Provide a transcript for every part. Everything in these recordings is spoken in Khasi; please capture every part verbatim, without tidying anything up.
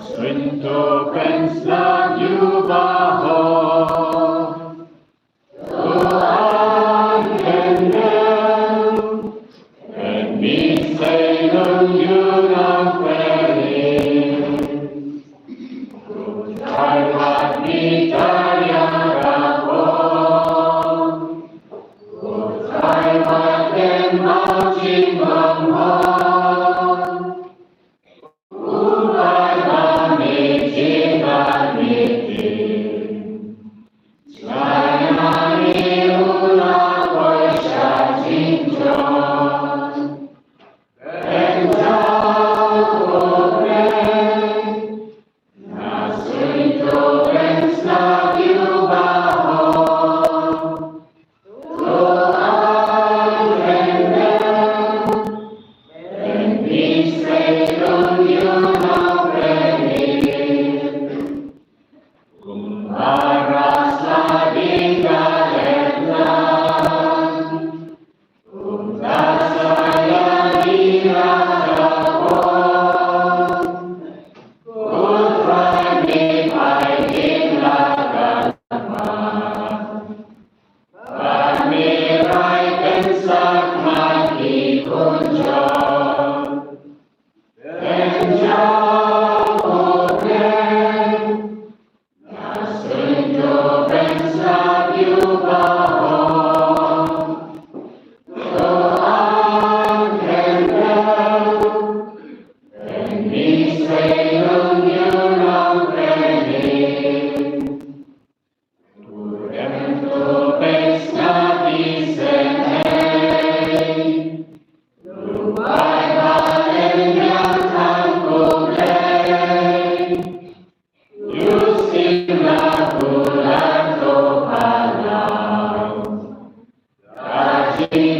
Sento pensla yu baho.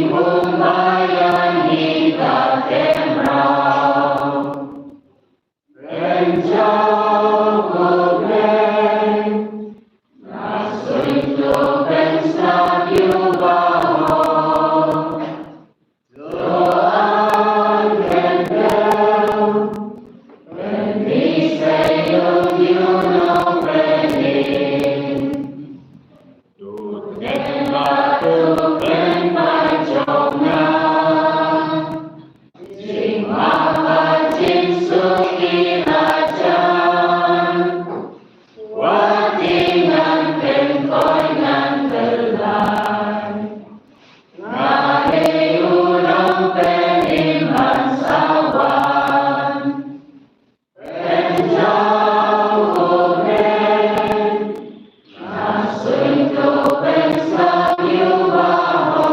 Jingbhalang hi ka kynmaw. Pynjaw ko Blei, nga sngewthuh pynslap ïa u baroh. To ai kynnoh, pynmih sei ïa u nongpynim. To teng bad to pynpaw jong nga. Jingmap bad jingsuk ki la jan. Wat ïa ngan pynkoit ngan pynlait. Nga dei u nongpynim ban sa wan. Pynjaw ko Blei, nga sngewthuh pynslap ïa u baroh.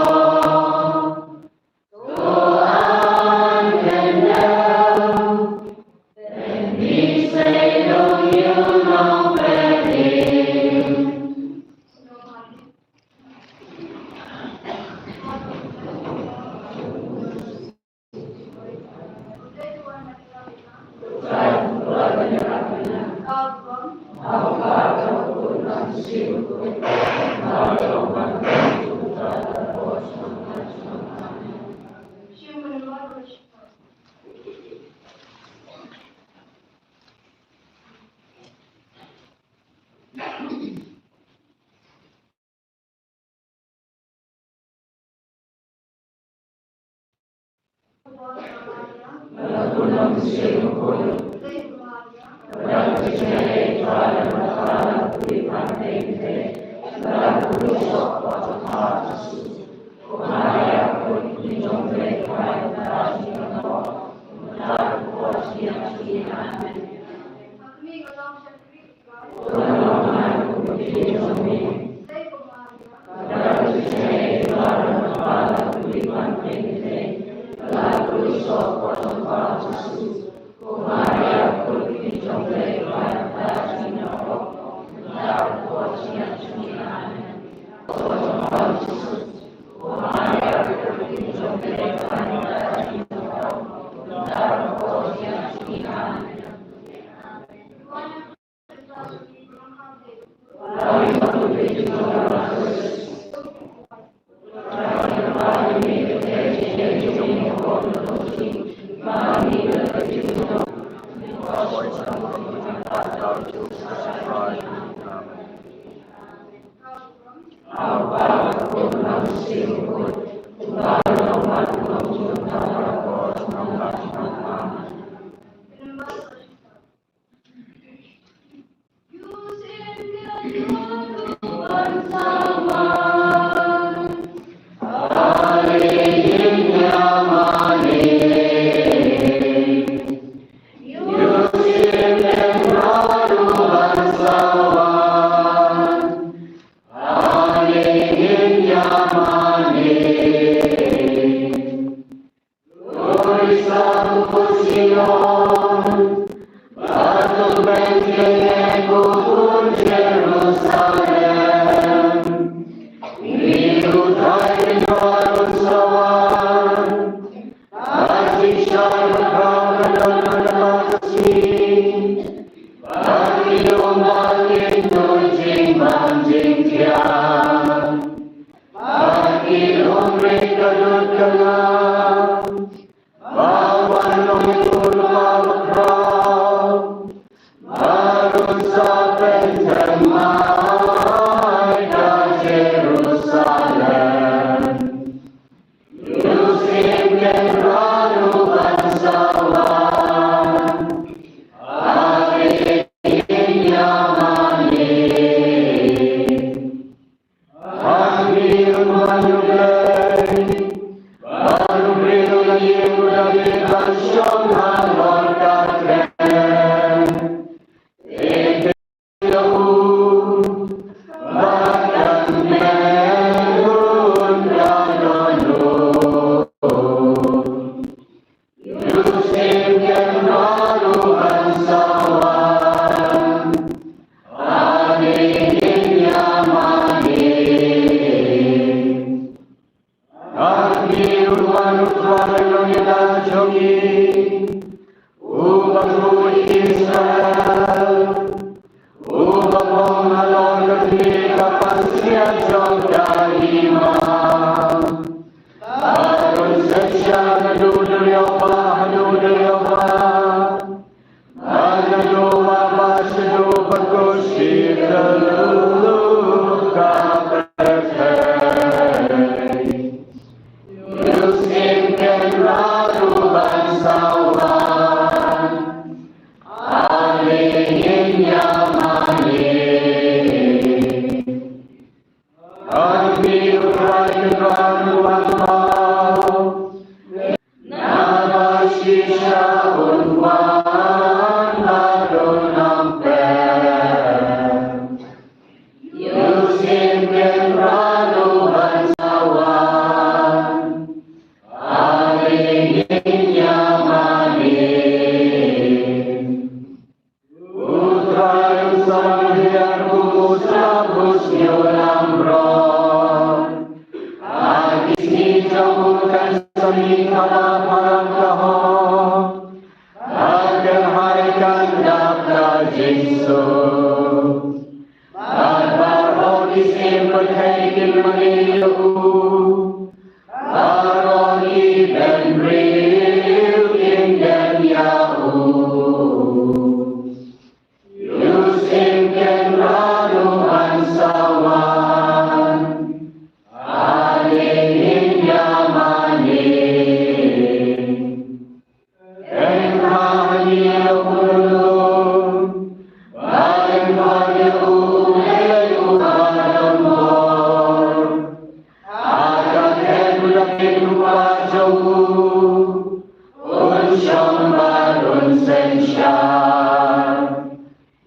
To ai kynnoh, pynmih sei ïa u nongpynim. Trai, U Trai jong ngi, uba khuid Israel, uba pom halor ka khlieh ka pasia jong ka hima. Bad un synshar haduh duriaw bah haduh duriaw bah. Bad naduh ba ba shaduh ba khuid shi kyllup ka pyrthei. U Syiem Kynrad u ban sa wan. Ale ngin ïa mane. Ïa phi U Trai Kynrad u ban paw. Naba shisha un wan bad un ym pep. U Syiem Kynrad u ban sa wan. Ale ngin ïa mane. U Trai u sa wan hiar kum u slap u sniew lambrot. Ha ki sngi jong u kan sa mih kaba pharang ka hok. Bad kan hai kan dap ka jingsuk. Bad baroh ki syiem pyrthei kin mane ïa u. Baroh ki bynriew kin dep ïa u. U Syiem Kynrad u ban sa wan. Ale ngin ïa mane. Ïeng ha ïing ïa u Mynsiem, ba ïeng ha ïing ïa u Blei uba don bor. Ha ka kyrteng u David u kpa jong u, un shong bad un synshar.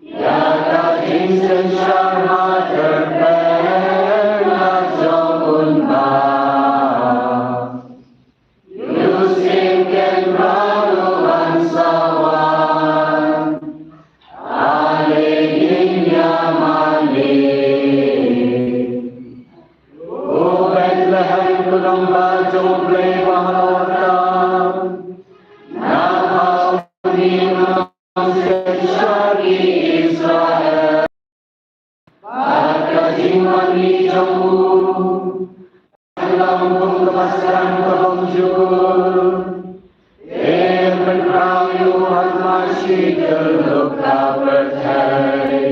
Ïa ka jingsynshar ha kyrteng la jong un bah. U Syiem Kynrad u ban sa wan. Ale ngin ïa mane. U Bethlehem, ko nongbah jong U Blei ba halor tam. Na phaw une u nongshakri Israel. Bad ka jingmane jong u, long kum ka masang ka bym jukut. Te pynpaw ïa u ha khmat shi tyllup ka pyrthei.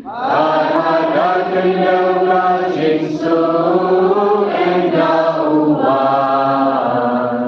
Bad ha ka khyndew ka jingsuk ynda u wan.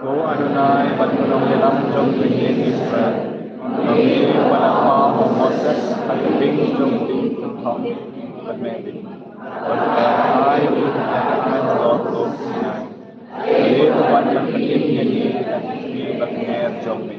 Ko Adonai, bad ka nongïalam jong ka ïing Israel, ba me u la kynmaw ha u Moses ha ka ïing jong u King Solomon, bad me bit. Bad ka ai u ka ai halor to Sinai. Ka ïing ba wan ka ïing ïa ngi, ka ïing ba ka ïing jong me.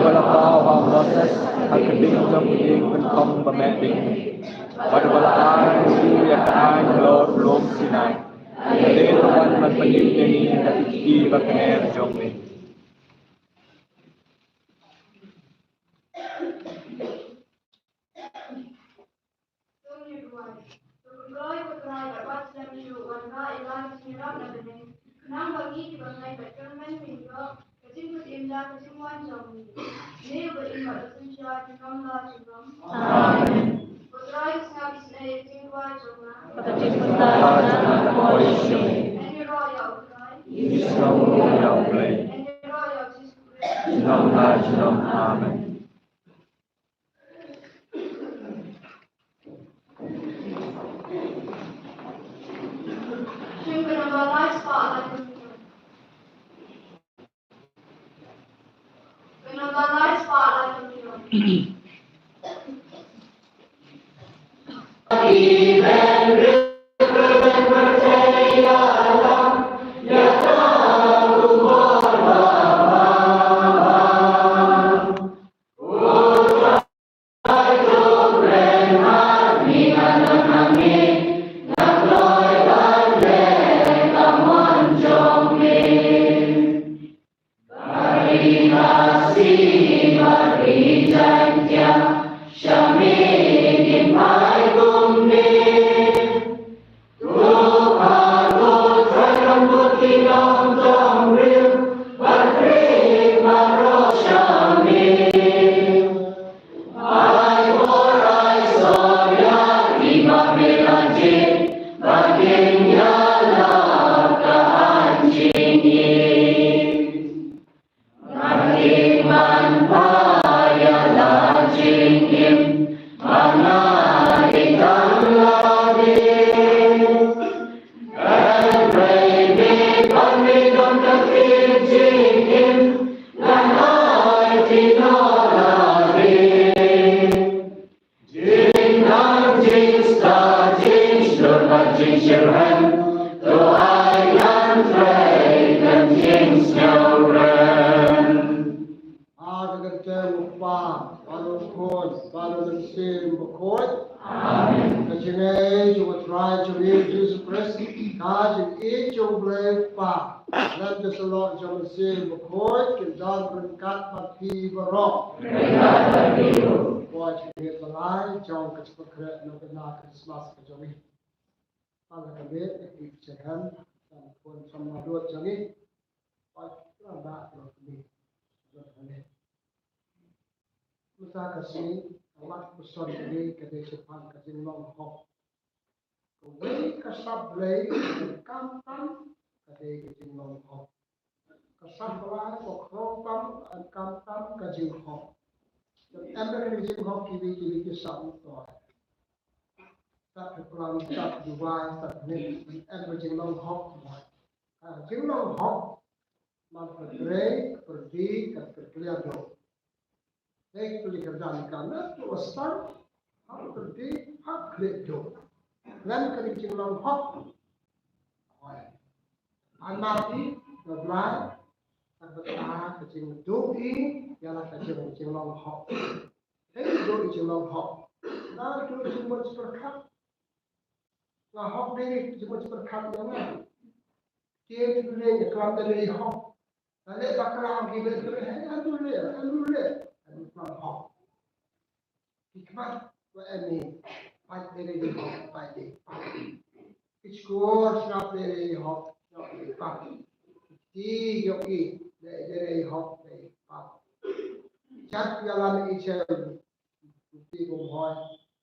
Ba la paw ha u Moses ha ka ding jong ka ïing pynthong ba meh ding, bad ba la ai ïa u ïa ka aiñ halor u lum Sinai, hadien ba u wan ban pynim ïa ngi da ka kti bakner jong me. To ngin duwai. To U Trai, ko Trai, bad wat slem shuh, wan rah ïa la ka jingïarap na bneng. Khnang ba ngi kiba ngeit bad kyrmen ngin ïoh ka jingpynim da ka jingwan jong me. Me uba im bad synshar junom la junom. Amen. Ko Trai, sngap isynei ïa ka jingduwai jong nga. Bad ka jingpynthor jong nga ka poi sha me. Ngan ïaroh ïa U Trai. Ngi sngewbha ïa U Blei. Ngan ïaroh ïa U Jisu Khrist. Junom la junom. Amen. Shim ka namba lai spah lai ka million. Ka namba lai spah lai ka million. Jingdang, jingstad, jingshlur bad jingshemphang, to ai ngan trei kum jingsngewrem. Ha ka kyrteng u Kpa, bad u Khun, bad u Mynsiem Bakhuid. Amen. Ka jingïeit jong u Trai jong ngi u Jisu Khrist, ka jingïeit jong u Blei u Kpa, lem ka sngewbha jong u Mynsiem Bakhuid, kin don ryngkat bad phi baroh. Ryngkat bad phi. Poi jingïeit ba lai jong ka jingpynkhreh na ka bynta Krismas ka jong ngi. Pala ka miet ka ki jinghem, ka khun samla lut jong ngi. Poi ka ba ka miet. Mynta ka sngi ka wat ka son ka dei, ka dei shaphang ka jinglong hok. Kawei ka sap Blei ka kam tam ka dei ka jinglong hok. Ka sap Blei ka kam tam, ka kam tam ka jinghok. Em ka jinghok kiwei kiwei ki sap to. Sap Plang, sap Dubai, sap ni, em ka jinglong hok. Ka jinglong hok man ka trei, ka pyrdi, ka pyrkhiah doh. Dei ka pyrdi ka dan ka na tu asal, ha pyrdi, ha khleh doh. Ngan ka jinglong hok. Hoi. An mati, ka Blei, ka bata ka jingduh i, ïa la ka jing, jinglong hok. Hei, duh i jinglong hok. Na duh i jingmut jingpyrkhat. Nga hok dei i jingmut jingpyrkhat ïa nga. Ktien ki briew ïa klam da lei hok. Nga leh bakla ki briew, hei, an duh leh, an duh leh. An duh klam hok. Ki khmat wa eni, pait dei dei hok, pait dei pait. Ki shkor sngap dei dei hok, sngap dei pait. Ki ti yok i, dei dei hok, dei pait. Jat ïa lam i chen, ki ti gum hoi,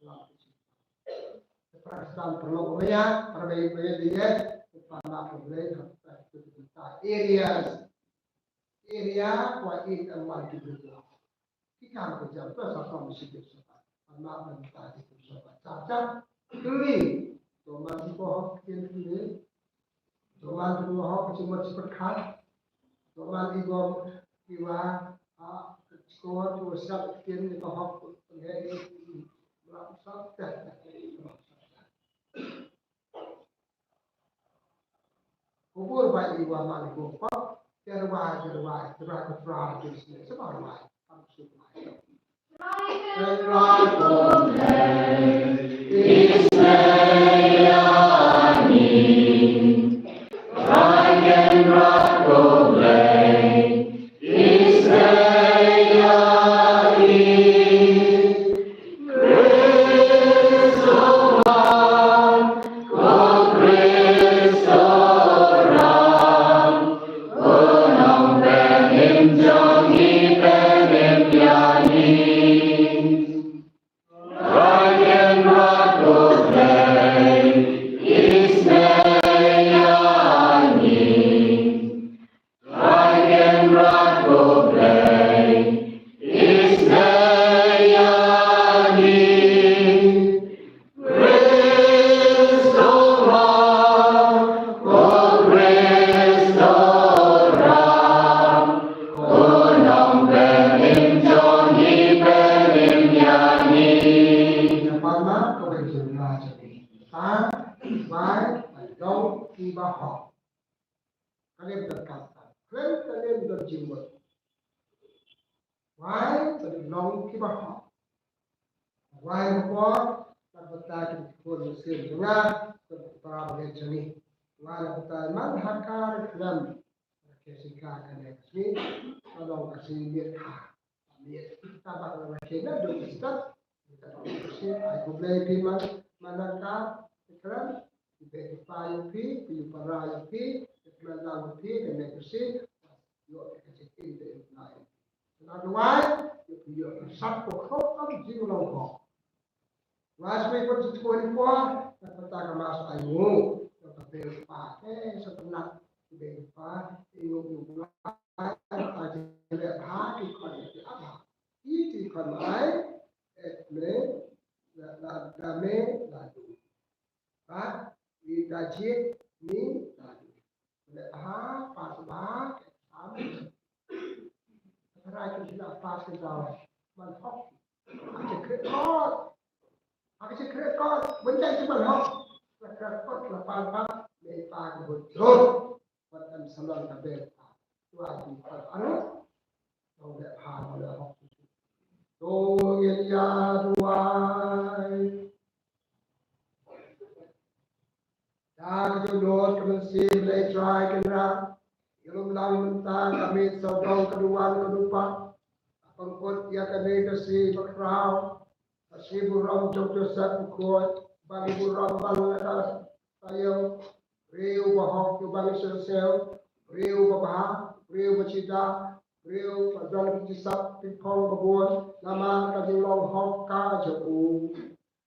lam i chen. Protestant perlu ya, perlu ya, perlu ya, perlu ya, perlu ya, areas, area, wa in and one to be. Ki kam ka jam, to sa kam shi de sa. Ama man ta de sa. Cha cha. Kli. To man ko hok kin kli. To man ko hok ki mut shi pyrkhat. To man i bom ki wa, a, ko to sa kin ko hok. He. La sa ta. Kubur ba i wa man ko pa, terwa, terwa, terwa ko pra, terwa, terwa, terwa. Ïa pama ka ba jin na jani. Sa, wai, ba dong ki ba hok. Ka lem don ka sa. Kren ka lem don jingmut. Wai, ba dong ki ba hok. Wai ba por, ka ba ta ki khun sien nga, ka ba ta ba jani. Wai ba ta man ha ka kren. Ka si ka ka ne ka si, ka long ka si miet ka. Miet ka ba ka la khena do ki start. Ka ba ka si ai ko blai pi man, man ka kran, ki be ki pa yu pi, ki yu para yu pi, ki kran lang yu pi, ka ne ka si, yo ka si in de na. Na do wai, yo ki yo ka sat ko ko ka ji long ko. Last week, what is twenty-four? Ka kata ka mas ai ngu. Ka bel pa. Eh, sa penat. Bel pa. Ingu ngu. Ai, ai, le ha, i kon, i apa. I ti kon ai. Et me. La, la, la me, la du. Ha? I da jit, ni, la du. Leh bha, pass bha, exam. Tharai kin shu lah pass ka daw. Man hok. Ha ka jingkhreh kot. Ha ka jingkhreh kot. Ban jai shu man hok. La khreh kot, la pass bha. Leh bha ka bun jur. Wat em salon ka bel. Tuai ki kot anu. Tong leh bha, tong leh hok. Tong ngin ïa duwai. Da ka jingdon ka mynsiem Blei Trai Kynrad, ïalum lang mynta ka miet sawdong ka duwan ka dupat. Pynkhot ïa kane ka sngi bakhraw, ka sngi burom jong Joseph Bakhuid, ban burom ban lada taïew, briew ba hok ïa ban shisha, briew ba bha, briew ba sida, briew ba don ka jingïasap pynphong ba bun, namar ka jinglong hok ka jong u.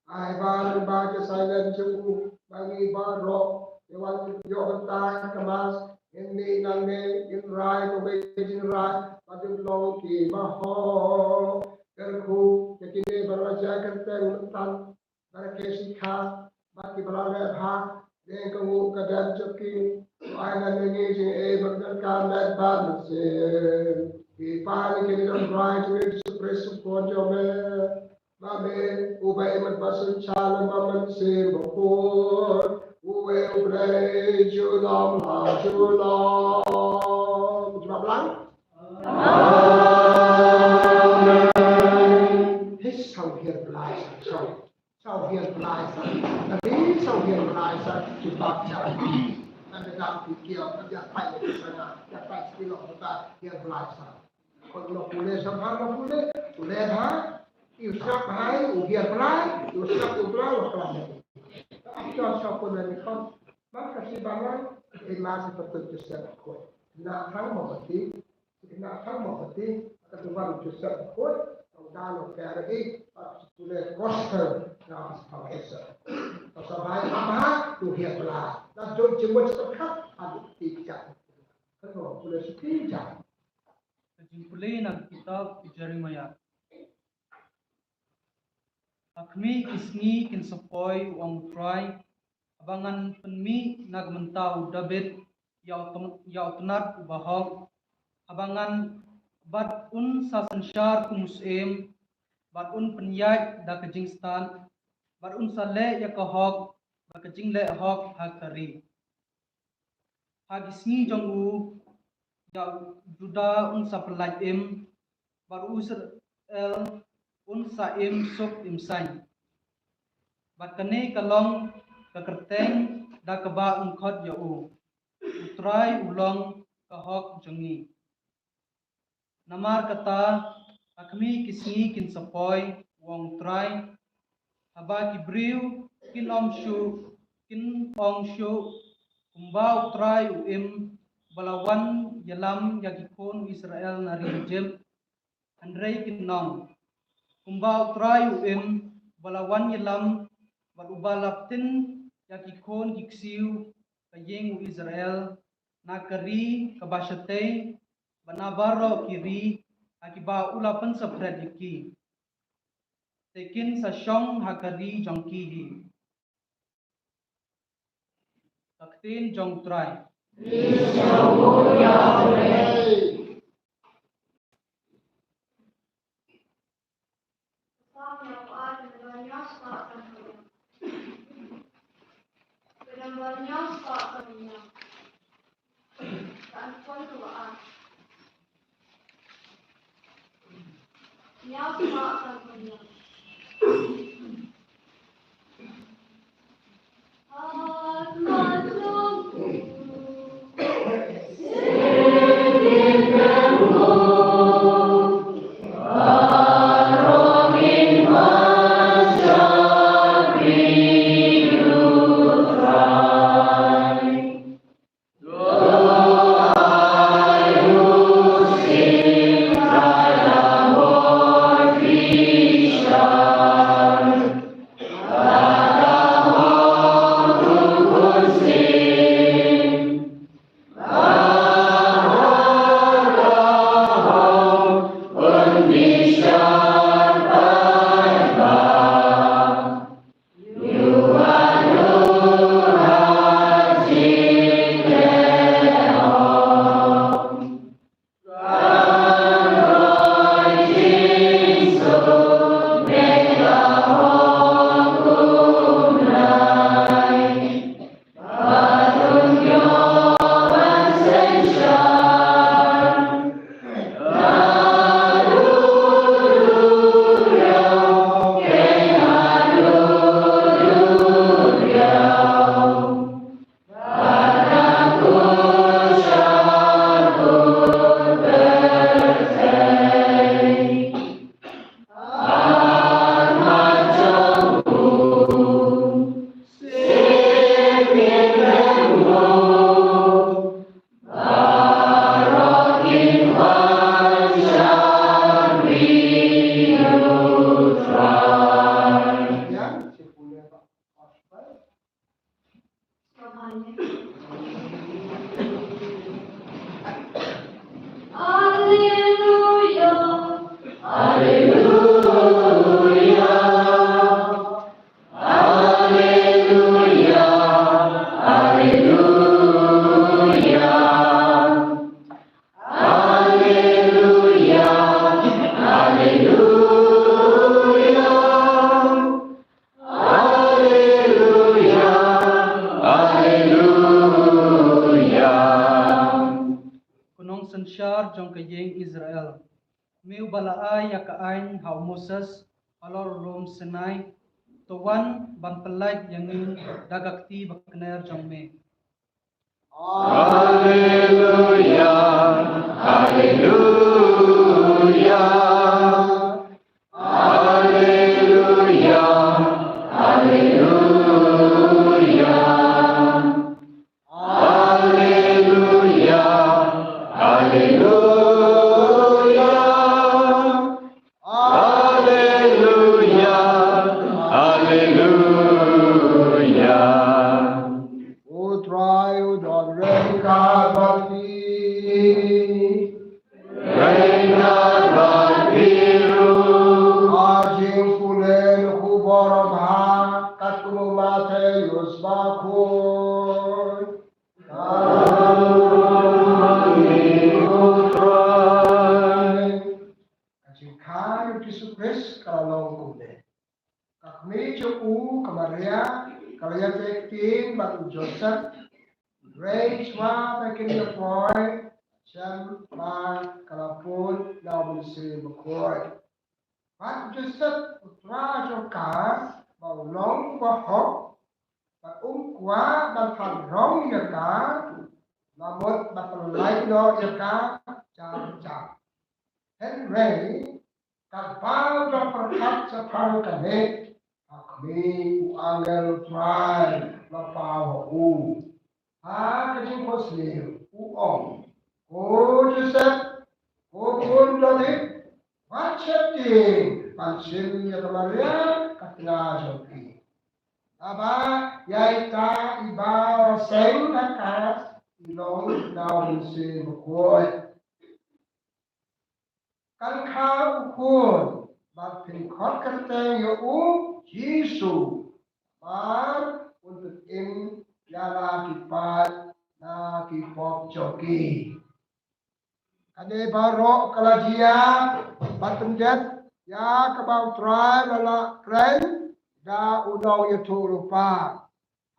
Ai ba ngi ba ki silent jong u, ba ngi baroh, ïa wan ïoh bynta ka mas, ngin mih nangne, ngin rai kawei ka jingrai, ba ngin long ki ba hok. Kyrkhu ïa kine baroh jong ka kyrteng mynta, ba ki shikha, ba ki ba la leh bha, deng ka nguh ka dem jong ki, ai na ngi jingeh ba ka met ba mynsiem. Ki pan ki dang rai jong Jisu Khrist u Khun jong me. Ba me u ba i mat ba synshar lem bad Mynsiem Bakhuid. U wei u Blei junom la junom. Jubab lang. Amen. His song here, Blai song. Sawhiar Blai sa. Ka dei sawhiar Blai sa. Ki bak ja. Kan da dang ki kiaw, kan da pai ki sana. Da pai ki lo ka hiar Blai sa. Kon lo pule sa ha lo pule. Pule ha. Yu sap hai, u hiar Blai. Yu sap u Blai, u Blai. Ap jo sa pule ni kon. Mak ka si bang lai. Ai ma sa patut ju sap ko. Na thang mo ti. Ki na thang mo kati, ka tu ban tu sa kut, tang da lo ka ri, ka tu le kos ka, na pas pa kos. Ka sa bai pa pa, tu hiar Blai. Na tu jingmut sa ka, a tu ti ka. Ka tu le su ti ka. Ka jingpule na kitab Jeremiah. Ha khmih ki sngi kin sa poi, u ong U Trai, haba ngan pynmih na ka bynta u Dabid ïa u tm-, ïa u tnat u bahok, haba ngan, bad un sa synshar kum u syiem, bad un pynïaid da ka jingstad, bad un sa leh ïa ka hok bad ka jingleh hok ha ka ri. Ha ki sngi jong u, ïa u Judah un sa pyllait im, bad u Israel un sa im suk im saiñ. Bad kane ka long ka kyrteng da kaba yn khot ïa u, U Trai u long ka hok jong ngi. Namar kata, ha khmih ki sngi kin sa poi, u ong U Trai, haba ki briew kin ym shuh, kin ong shuh, kumba U Trai u im, ba la wan ïalam ïa ki khun u Israel na ri Ijipt, hynrei kin ong, kumba U Trai u im, ba la wan ïalam, bad uba la pyntin ïa ki khun ki ksiew ka ïing u Israel na ka ri kaba shatei, bad na baroh ki ri ha kiba u la pynsaphriang ïa ki. Te kin sa shong ha ka ri jong ki hi. Ka ktien jong U Trai. Alleluia, alleluia. Ko nongsynshar jong ka ïing Israel, me uba la ai ïa ka aiñ ha u Moses halor u lum Sinai, to wan ban pyllait ïa ngi da ka kti bakner jong me. Alleluia, alleluia, alleluia, alleluia, alleluia, alleluia. Alleluia, alleluia. U Trai u don ryngkat bad phi. Ryngkat bad phi ruh. Ka jingpule na ka Khubor Babha katkum u Mathaios Bakhuid. Ka jingkha jong u Jisu Khrist ka la long kumne. Ka kmie jong u ka Maria ka la ïatrei ktien bad u Joseph, hynrei shuwa ba kin ïa poi, shem ba ka la pud na u Mynsiem Bakhuid. Bad Joseph u trai jong ka, ba u long bahok, bad um kwah ban pynrong ïa ka, la mut ban pynlait noh ïa ka jar jar. Hynrei katba u dang pyrkhat shaphang kane, ha khmih, u angel u Trai la paw ha u ha ka jingkhuslai, u ong, Ko Joseph, ko khun David, wat sheptieng ban shim ïa ka Maria ka tnga jong phi. Naba ïa ita iba seng ha ka, i long na u Mynsiem Bakhuid. Kan kha u khun, bad phin khot kyrteng ïa u Jisu, bad un pynim ïa la ki paid na ki pop jong ki. Kane baroh ka la jia bad pyndep ïa kaba u Trai la lah kren da u nongïathuhlypa.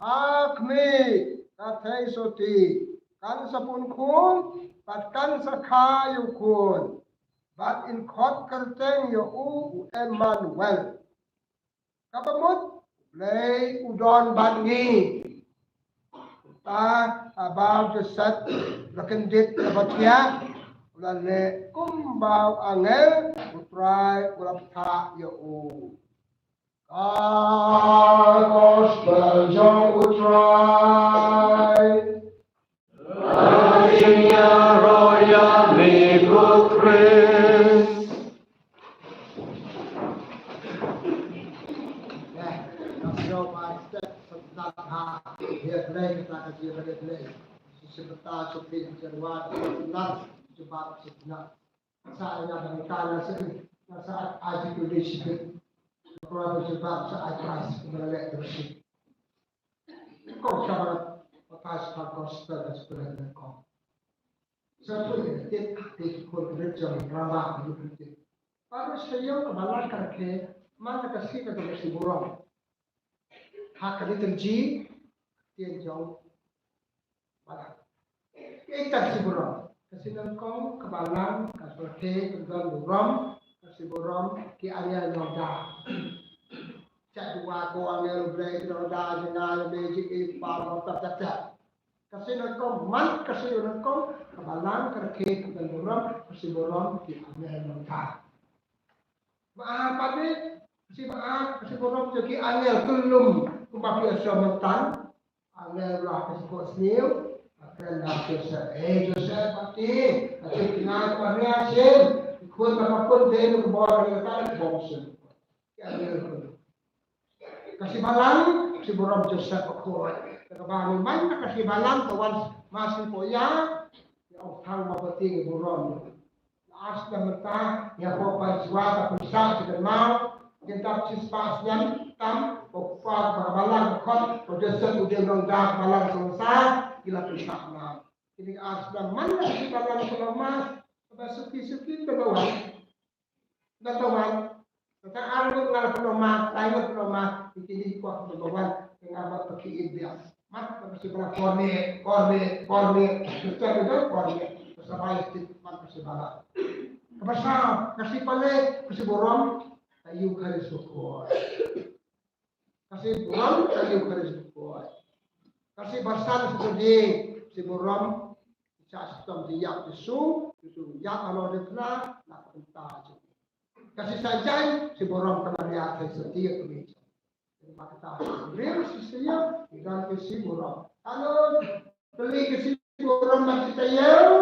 Ha khmih, ka theisotti kan sa pun khun, bad kan sa kha ïa u khun, bad yn khot kyrteng ïa u, u Emmanuel. Kaba mut, U Blei u don bad ngi. Te haba u Joseph la kyndit, la btiah, u la leh kumba u angel u Trai u la bthah ïa u. Ka Gospel jong u Trai. Ïaroh ïa me ko Khrist. Eh, ka sñiaw ba step sa ta ha, ïa Blei kata ka jia ba Blei. Sa ta sa phi ïa wa ta sa na, sa ba sa na. Sa ïa na ka na sa, na sa ai ji ku de shi. Ko sa ba sa ai Christ ko ba le ta shi. Ko sa ba pa sa gospel ka sa ko. Sa tu ïa te te ko Christian drama ko Christian. Para sa ïa ka balang ka ke, man ka si ka ka si burom. Ha ka liturgy, tien jong balang. Ïa ka si burom. Ka si nyngkong ka balang, ka pyrthei, ka don burom, ka si burom, ki angel nongda. Chat dua ko angel Blei nongda, jngai, magic, eh, pa, pa, pa, pa, pa. Ka si nyngkong, man ka si nyngkong, ka balang, ka pyrthei, ka don burom, ka si burom, ki angel nongda. Ba, ah, pat ni, ka si ba, ah, ka si burom jong ki angel kyllum, kumba phi ïa shem mynta, angel la ka si ko sniew, ka kren da Joseph, eh, Joseph, pat ni, ka si ki ngai ka Maria shem, ki khun ba ka khun te, ka bor ka ta, ka bor shem. Ki angel kyllum. Ka si balang, ka si burom Joseph bakhuid. Kaba ni man ka si balang, ka wan ma si ko ïa, ïa ong thang ma pati ngi burom. As na mynta, ïa ko ba jwa ka pisa si kan mau, kin tap si spa sian, tam, ko pa ba balang ko, ko Joseph u dei nongda balang song sa, ki la pisa na. Kini as na man na si balang ko ma, ba suki suki ka balang. Number one. Kata arngut ngal pynlong ma, laingut pynlong ma, kini kwah number one. Tengah ba paki India. Mat ka si bra korne, korne, korne. Kita juga korne. Sabai ti mat ka si bala. Kaba sa, ka si pale, ka si burom, ka Eucharist ko. Ka si burom, ka Eucharist ko. Ka si basan, ka si burom, sa stom di yak Jisu, Jisu yak alo di tla, na ka bynta Jisu. Ka si sa jai, si burom ka Maria, ka si dia ka Jisu. Maka ta, real si sia, di dan ka si burom. Alo, beli ka si burom ma kita yau.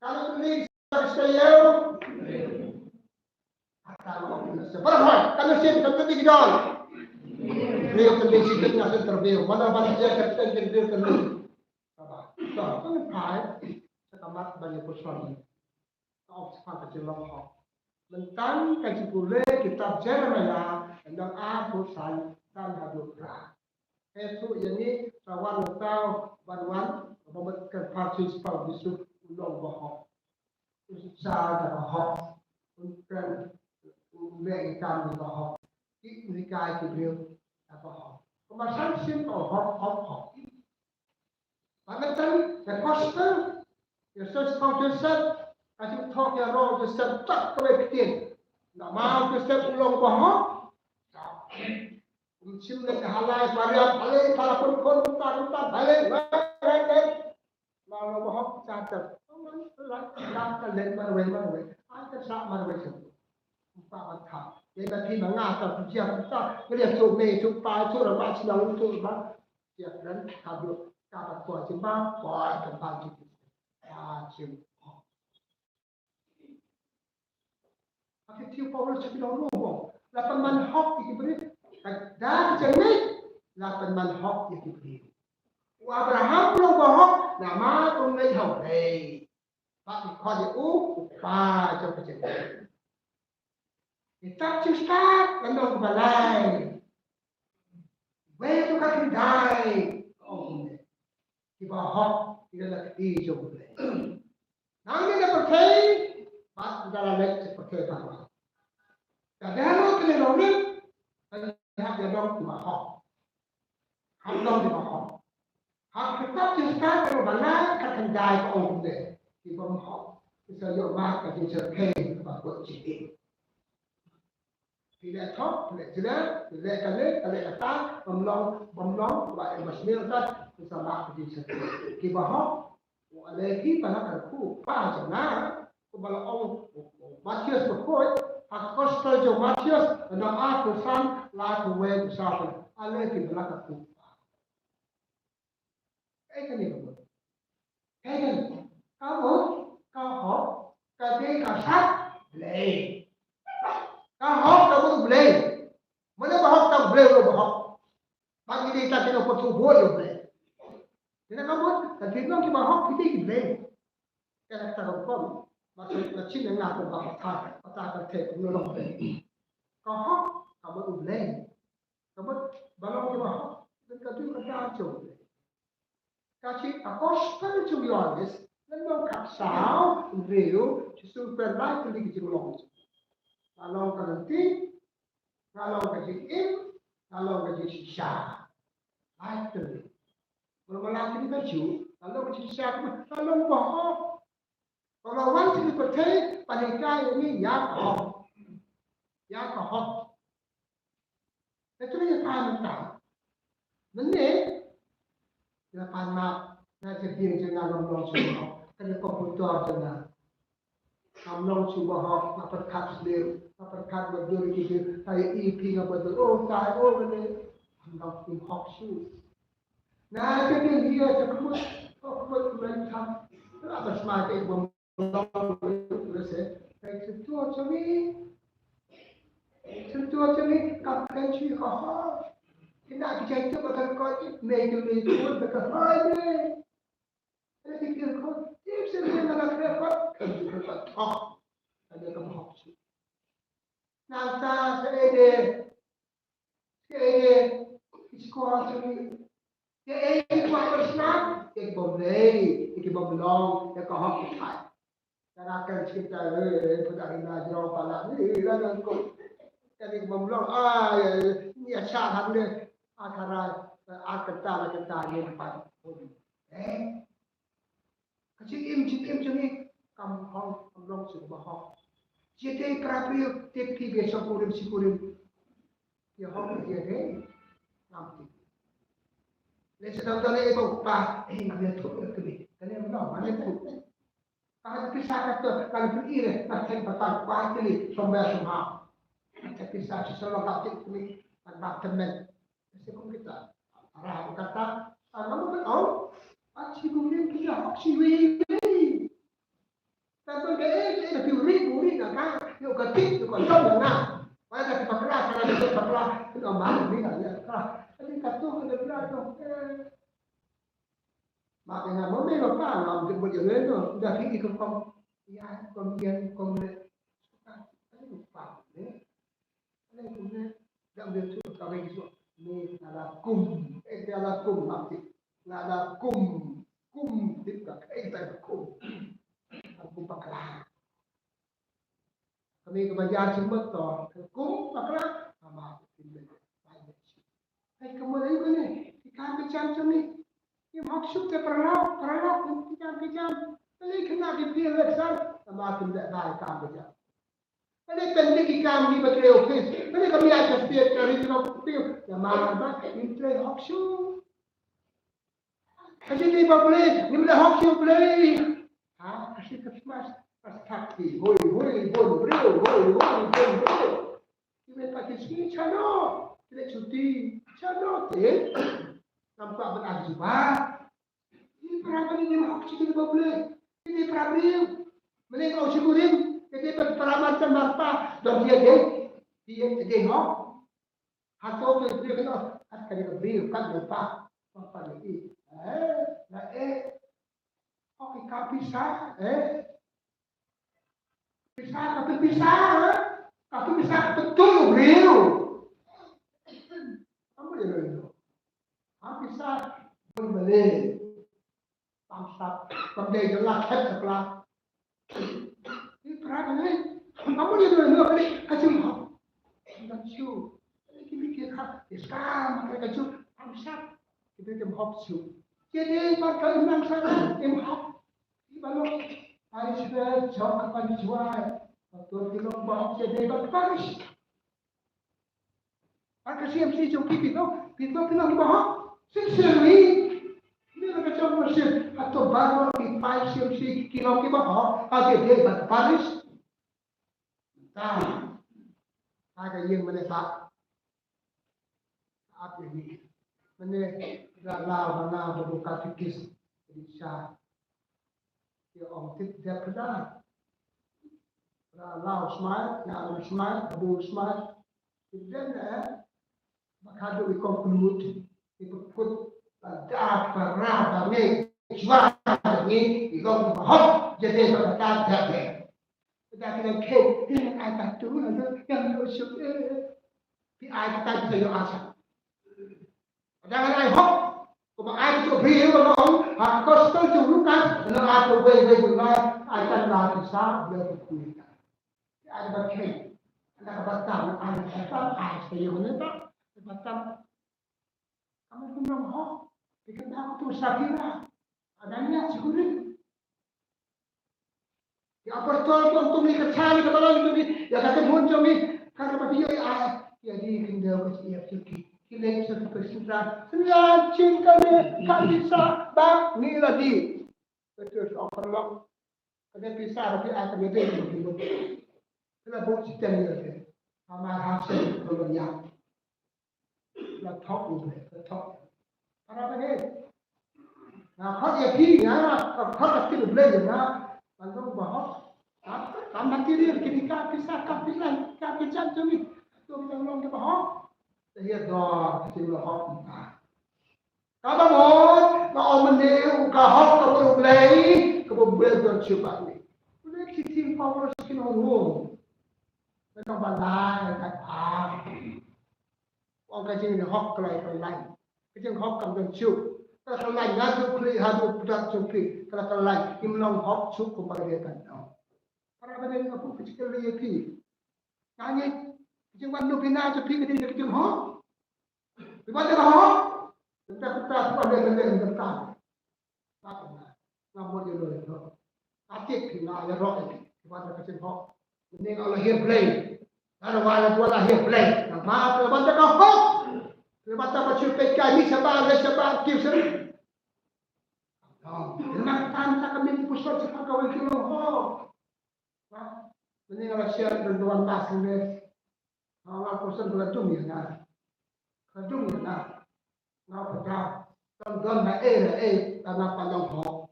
Kalau beli ka si yau. Ata lo, sa barhoi, kan sin, kan tadi gidol. Real kan sin, kan sin terbiu. Mana mana dia kan kan real kan. Baba, to, kan pai, sa kamat bani puson. Ka ong sa ka jingmong hok. Mynta ka jingpule kitab Jeremiah, lynnong ar, dkhot san, san haduh phra. Ka ïathuh ïa ngi, sa wan, sa wan, ban wan, ba mut ka participant Jisu u long bahok. U sa da bahok. U kren, u leh ïa ka da bahok. Ki u hikai ki briew da bahok. Kumba san sien ka hok, hok, hok. Ba mynta ka gospel, ïa Joseph, Joseph, ka jingthoh ïaroh Joseph, tak kawei ktien. Namar u Joseph u long bahok. Um shym leit ha lai mariang, balei para khun khun kumta kumta, balei, balei, balei. Namar u long bahok, sa ter. Lam ka leit marwei marwei. Ai ka sa marwei sha. Kumta ba tha. Dei ba phi ma nga ka phi jia kumta. Ka liang shu mei shu pa shu rama shu nang shu ba. Jia kren ka duk ka ba ko jia ba ko ka ba jia. Ka jia. Hynrei u Paulus u ong ruh, la pynman hok ïa ki briew. Ka da ka jingngeit la pynman hok ïa ki briew. U Abraham u long bahok namar u ngeit ha U Blei. Bad u khot ïa u u pa jong ka jingngeit. Ïa ka jingstad la long kaba lai. Wei ruh ka khyndai. Ong kumne. Kiba hok ki la kti jong U Blei. Nangne na pyrthei bad ki la leit sha pyrthei baroh. Ka dei ruh kane long ne. Hap ïa long kiba hok. Hap long kiba hok. Hap kitab jingstad ruh ba lai ka khyndai ka ong kumne. Kiba hok ki sa ïoh mark ka jingshyrkhei kaba kut jingim. Phi leh thok, phi leh jler, phi leh kane, phi leh kata, bym long, bym long, ba em ba smier tat, phi sa mark ka jingshyrkhei. Kiba hok, u ale phi ba la kyrkhu, pa jong nga, kumba la ong u Mathaios bakhuid, ha ka gospel jong u Mathaios, lynnong ar, dkhot san, la dkhot wei, dkhot saw. Ale phi ba la kyrkhu. Kaei kane ka mut? Kaei kane? Ka mut, ka hok ka dei ka sap Blei. Ka hok ka mut Blei. Mano ba hok, ka Blei, u ba hok. Ba ngi dei ta kino pot su bo yo Blei. Kane ka mut ka dei nong kiba hok ki dei ki Blei. Ka la ka rukom. Ba ka la chin nga ko ba ka ta ka ta ka te ko no. Ka hok ka mut Blei. Ka mut ba long kiba hok, ka dei ka da jong. Ka shi ka gospel jong u Ïoannis, lynnong khatsaw, hynriew, Jisu u kren lai tylli ki jinglong. Nga long ka lynti, nga long ka jingim, nga long ka jingshisha. Lai tylli. Mula mula kine ka Jiw, nga long ka jingshisha, nga long bahok. Ba nga wan sha kane ka pyrthei ban hikai ïa ngi ïa ka hok. Ïa ka hok. Te to ïa pan mynta. Mynne ïa pan map na jingbiang jong nga ngam long shu hok. Kane computer jong nga. Ngam long shu hok, nga pyrkhat slem, nga pyrkhat ba dur ki dur, ta ïa i phi nga ba dur. Oh tai, oh kane. Ngam long shu hok shu. Na jingbiang ïa jingkmut, oh kmut kmut kan. Nga ba smai te ba Nangta sa ede, sa ede, ki squad sa ede, ki kwah bersnap, ki bom lei, ki bom long, ki ka hok ki thai. Ka na kan cinta, eh, eh, pada ina jrong pala, eh, ina nang ko. Ka ni bom long, ah, ya, ya, ni acha han le, ah, tharai, ah, kenta, kenta, ni pan. Eh, Ka jingim, jingim jong ngi kam hok, kam long shuh ba hok. Jingim para briew, te phi be sha kurim shi kurim. Ïa hok ïa dei. Ngam tip. Le sha dang dang ïa ba u kpa, eh, ngam ïathuh ïa kane. Kane ngam long, ngam ïathuh. Ka ha pisa ka to, ka la phi ïa, ka theng ba tang ba kane, shong ba shong ha. Ka pisa shi sha long ka tip kane, ka ba temen. Ese kum kita. Arah kata, ah, nama betul? Ah, si kurim kita hok si wei wei. Tapi ke eh, eh, tapi uri, uri na ka, yo ka tik, yo ka jom na. Pada kita kelas, kita kelas, kita malu ni lah, ya kelas. Tapi kata kita kelas tu, eh. Mak dengan mami lo pa, lo ambil buat yang lain tu. Dah pergi ke kom, ya, kom dia, kom le. Suka, tapi lupa, eh. Alai kumne, dang de tu ka wei su. Ni ala kum, eh, ala kum mati. Ala kum, kum tip ka, eh, ta kum. Kum bakla. Kami ka bajar semut to, kum bakla, ama kum de. Ai, ka mut ayu kane, ki kam ki jam jam ni. Ki hok suk te paralok, paralok, ki kam ki jam. Kali kena ki pi lek sar, ama kum de bai kam ki jam. Balei pyndik ïa ka ngi ba trei office? Balei ka miat ka state ka ri ka office? Namar ba ngim trei hok shuh. Ka jingim ba Blei, ngim leh hok shuh Blei. Ha, ka shi Christmas, ka stak ti, hoi, hoi, bon, briew, hoi, hoi, bon, briew. Ki mei pa ki sngi chano, ki leh chuti, chano te. Nampak ban agi ba. Ki para ba ni ngim hok shuh ki ba Blei. Ki para briew. Mane ka u shu kurim, ki para man chan mar pa, don dia dei. Dia dei hok. Hato ke briew kano, at ka dei ka briew, kan lupa. Papa ni i. Eh, na eh. Oke, ka pisa, eh. Pisa, ka pisa, eh. Ka pisa, betul briew. Kamu ya lo. Ka pisa, boleh. Tam sap, tam dei jong la khet ka pla. Ni pra ka ngai. Amu ni doi no kali ka jum hop. Tam shu. Ki bi ki kha. Iska ma ka jum tam sap. Ki bi jum hop shu. Ki dei ba ka nang sa im hop. Ki ba lo. Ai sbe jong ka pan juai. Ba tu ki lo ba hop ki dei ba parish. Ar ka C M C jong phi, phi to, phi to, phi long kiba hok. Sincerely. Ni la ka jong ka sip. Hato baroh ki five C M C ki long kiba hok. Ha ki dei ban parish. Ta. Ha ka ïing mane ba. Ap ïa ni. Mane la la ba nga ba bu katikis. Di sha. Ki ong tip dep da. Ra lau smai, nga lau smai, abu smai. Tip dep da, eh. Ba ka du i conclude, i put, ba da, ba ra, ba ngi, jwa, ba ngi, i long ba hok, jadi ba ka dep da. Da ki nang khe, ki nang ai batu, lalu, yang lu suk, eh. Pi ai kita bisa yo asa. Dang ai hok. Kumba ai to briew ba ong, ha gospel jong Lukas, na ai to wei wei jong ai, ai tan la ti sa, bla to kui ta. Ai ba khe. Ana ka batam, ai batam, ai sa yo ne ta. Batam. Kamu kumba hok. Ikan aku tu sakira. Adanya sikuri. Ki apostol ki ong to ngi ka cha ngi ka balang to ngi, ïa ka kynhun to ngi, ka kaba phi ïohi ai, ïa di khyndew ka jingïap jong ki. Ki leit sha ki Palestina, sha chin kane, ka Lisa, ba ngi la di. Petrus ong paralok, kane pisa ba phi ai kane dei kane dei. Kane buk siten ïa kane. Amar hapsen kane ïa. La thok u Blei, la thok. Para ba ngi. Nga khot ïa phi nga, nga khot ïa phi u Blei nga. Ban long ba hok. Tam, tam material kini ka pisa ka pisa ka pisa jong ngi. To ngi long ba hok. Te ïa dor ki long hok. Ka ba mo, nga ong mane u ka hok ka u Blei, ka u Blei don shu ba ngi. U Blei ki tin power skin on wo. Ka ba lai ka ba. Ong ka jinghok ka la ka lain. Ka jinghok kam don shuh. Ka la ka lain, nga ju khlieh haduh pyrthei jong phi. Ka la ka lain, ngim long hok shuh kumba ka dei ban long. Para ba dei nga put ka jingkylli ïa phi. Nga ngeit ka jingwan nongpynïaid jong phi ka dei ka jinghok. Phi wan da ka hok. Tang ka tang ka dei ka dei ka tang. Nga, nga mut ïa loi hok. Ka tip phi nga ïaroh ïa phi. Phi wan da ka jinghok. Mynne nga la hiar Blei. Nga la wan la wan la hiar Blei. Namar phi la wan da ka hok. Phi la wan da ka shu peit kai ni shabar le shabar kiew sha ri. Namar ka tang ka min pynshong shabar kawei ki long hok. Mynne nga la share don wan ba sngewbha. Nga la kosen ka la dung ïa nga. Ka dung ïa nga. Nga pyrta. Don don na e na e, ka na pa long hok.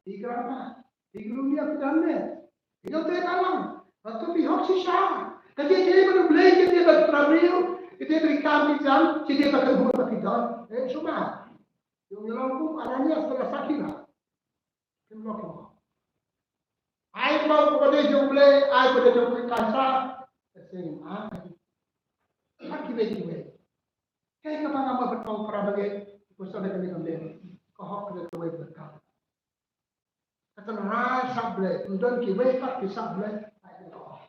Di grama, di grumia ka dan ne. Di don te ka lang. Ka tu bi hok shisha. Ka je je ba Blei, ka je ba trabriew, ka je ba kam ki jam, ka je ba ka hur ba ki don. Eh, suma. Yung long ku Ananias ba la sakila. Kim lok mo. Ai ba ko de jong Blei, ai ba de jong Blei ka sa. Ka sing ai. Ka kiwei kiwei. Kai ka ba nga ba tong para ba ngi ko sa de ka ni kam de. Ka hok de ka wei ba ka. Ka tan rai sa Blei, don kiwei ka ki sa Blei. Ai ka hok.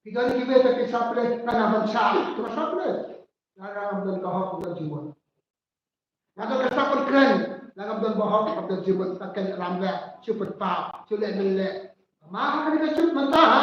Ki don kiwei ka ki sa Blei, ka na ban sa. Ka sa Blei. Ka na ban ka hok ka jiwon. Nga don ka sap pyrkhat, nga ngam don ba hok, ka don jingmut, ka kren ram leh, shu pynpaw, shu leh men leh. Ma ha kane ka jingmut mynta ha?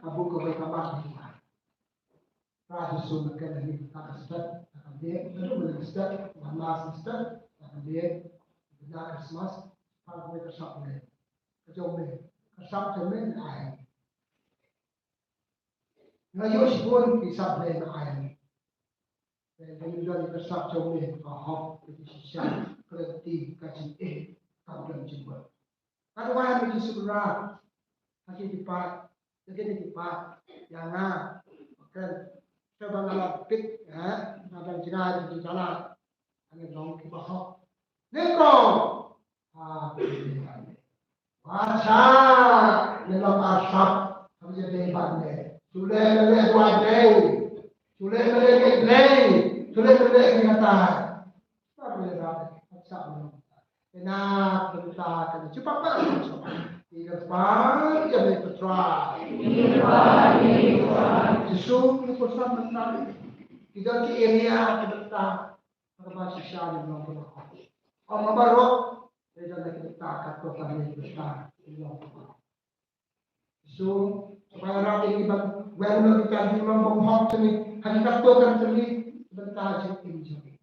ka buk kawei ka mat hi. Ka Jisu mynta ka dei ka step, ka dei ka dei ka step, ka mas step, ka dei ka Christmas, ka dei ka sap ne. Ka jong me, ka sap jong me ai. Nga ïoh shibun ki sap ne ai. Ngi don ka sap jong me ka hok, ka jingshisha, ka lynti, ka jingeh, kam don jingmut. Ka duwai me Jisu Khrist ha ki paid, ha kine ki paid, ïa nga, kren, shuwa ba nga la pit, eh, nga dang jngai da ki jingkylli, ngi long kiba hok. Nyngkong, ah, wat sha, ngi long arsap, haba ïadei bad me. Shu leh me leh duwai Blei. Shu leh me leh ngeit Blei. Shu leh me leh ngeit kata. Shu leh me leh duwai. Wat sha me long. Ïa na ka bynta kane. Shu pat pat. Ïa ka bynta ïa me ko Trai. Jisu, ngi pyrshang bynta. Ki don ki area ka bynta. Kaba shisha ngi long kiba hok. Ym baroh, te don ki bynta katto katne ki bynta ngi long kiba hok. So, sngewbha ïarap ïa ngi ban wer noh kita ki long bymhok jong ngi ha ki katto katne ki bynta jingim jong ngi.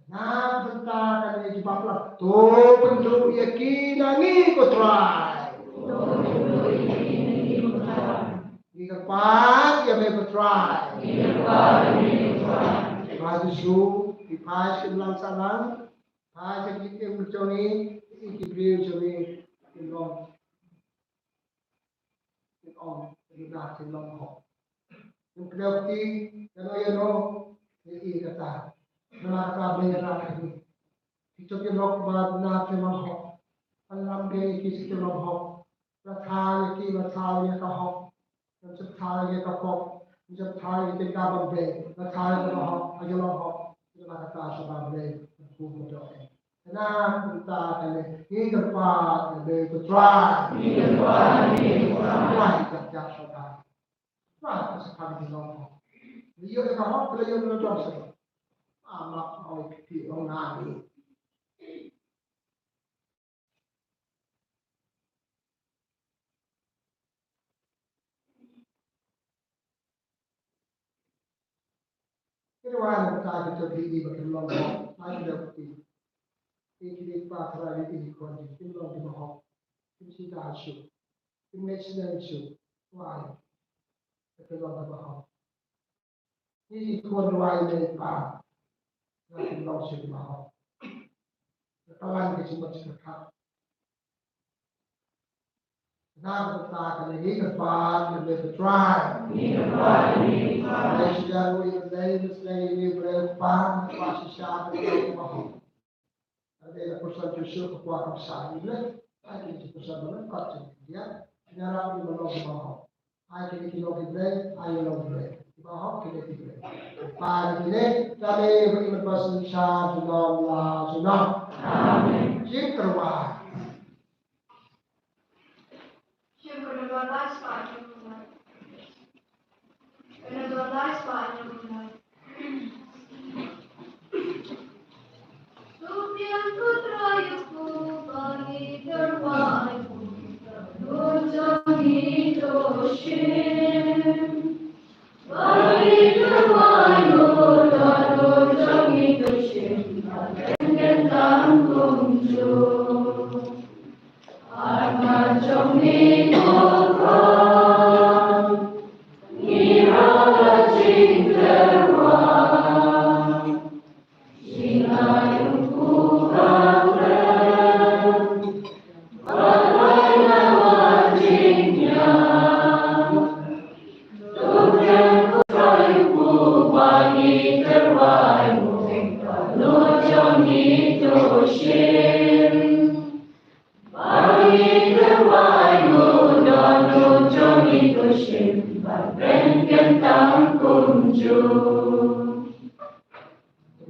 Na ka bynta kane jubab lah, to pynduh ïa ki na ngi ko Trai. Ngi kyrpad ïa me ko Trai. Trai Jisu, ngi phai sha imlang sahlang, phai sha ki im jong ngi, ïa ki briew jong ngi, ki long, ki ong, ki long hok. Ïa kane kti, ïano ïano, ïa i kata. Namar kata Blei ïarap ïa ngi. Ki jong ki lok ba na ki long hok. Pynlam beiñ ïa ki sha ki long hok. Ba thaw ïa ki, ba thaw ïa ka hok. Ba thaw ïa ka pop. Ba thaw ïa ka bam beiñ. Ba thaw ïa ka hok. Ïa ka long hok. Ïa kata sha ba Blei. Ka kum ka dok. Kane ka bynta kane, ngi kyrpad ïa me ko Trai. Ngi kyrpad ïa me ko Trai. Trai ka jaw sha ba. Trai ka sa ka ngi long hok. Ngi ïoh ïa ka hok, ngi ïoh ïa ka jong sha. Ama ong ki ong ngi. Kito wan ka kito ki i ba kin long hok, ai kito ki. I ki i pa Trai i ki khon ki kin long ki ba hok. Kin shi da shu. Kin ne shi da shu. Wai. Ka kin long ki ba hok. I ki khon wai ne pa. Ka kin long shi ki ba hok. Ka wan ki shi ba shi ka. Na ka bynta kane ngi kyrpad ïa me ko Trai. Ngi kyrpad ïa me ko Trai. Ngi sngewbha ïa me, me sngewbha ïa me, Blei Kpa, ngi kwah shisha ïa me ko Trai. Ka dei ka pyrshang shuh shuh ka kwah ka pyrshang ïa me. Ai ki pyrshang ïa me, ka pyrshang ïa me. Ïarap ïa me long ba hok. Ai kine ki long ki Blei, ai ki long ki Blei. Kiba hok kine ki Blei. Kpa kine, kane ba ki mynta shisha junom la junom. Amen. Jingkyrpad.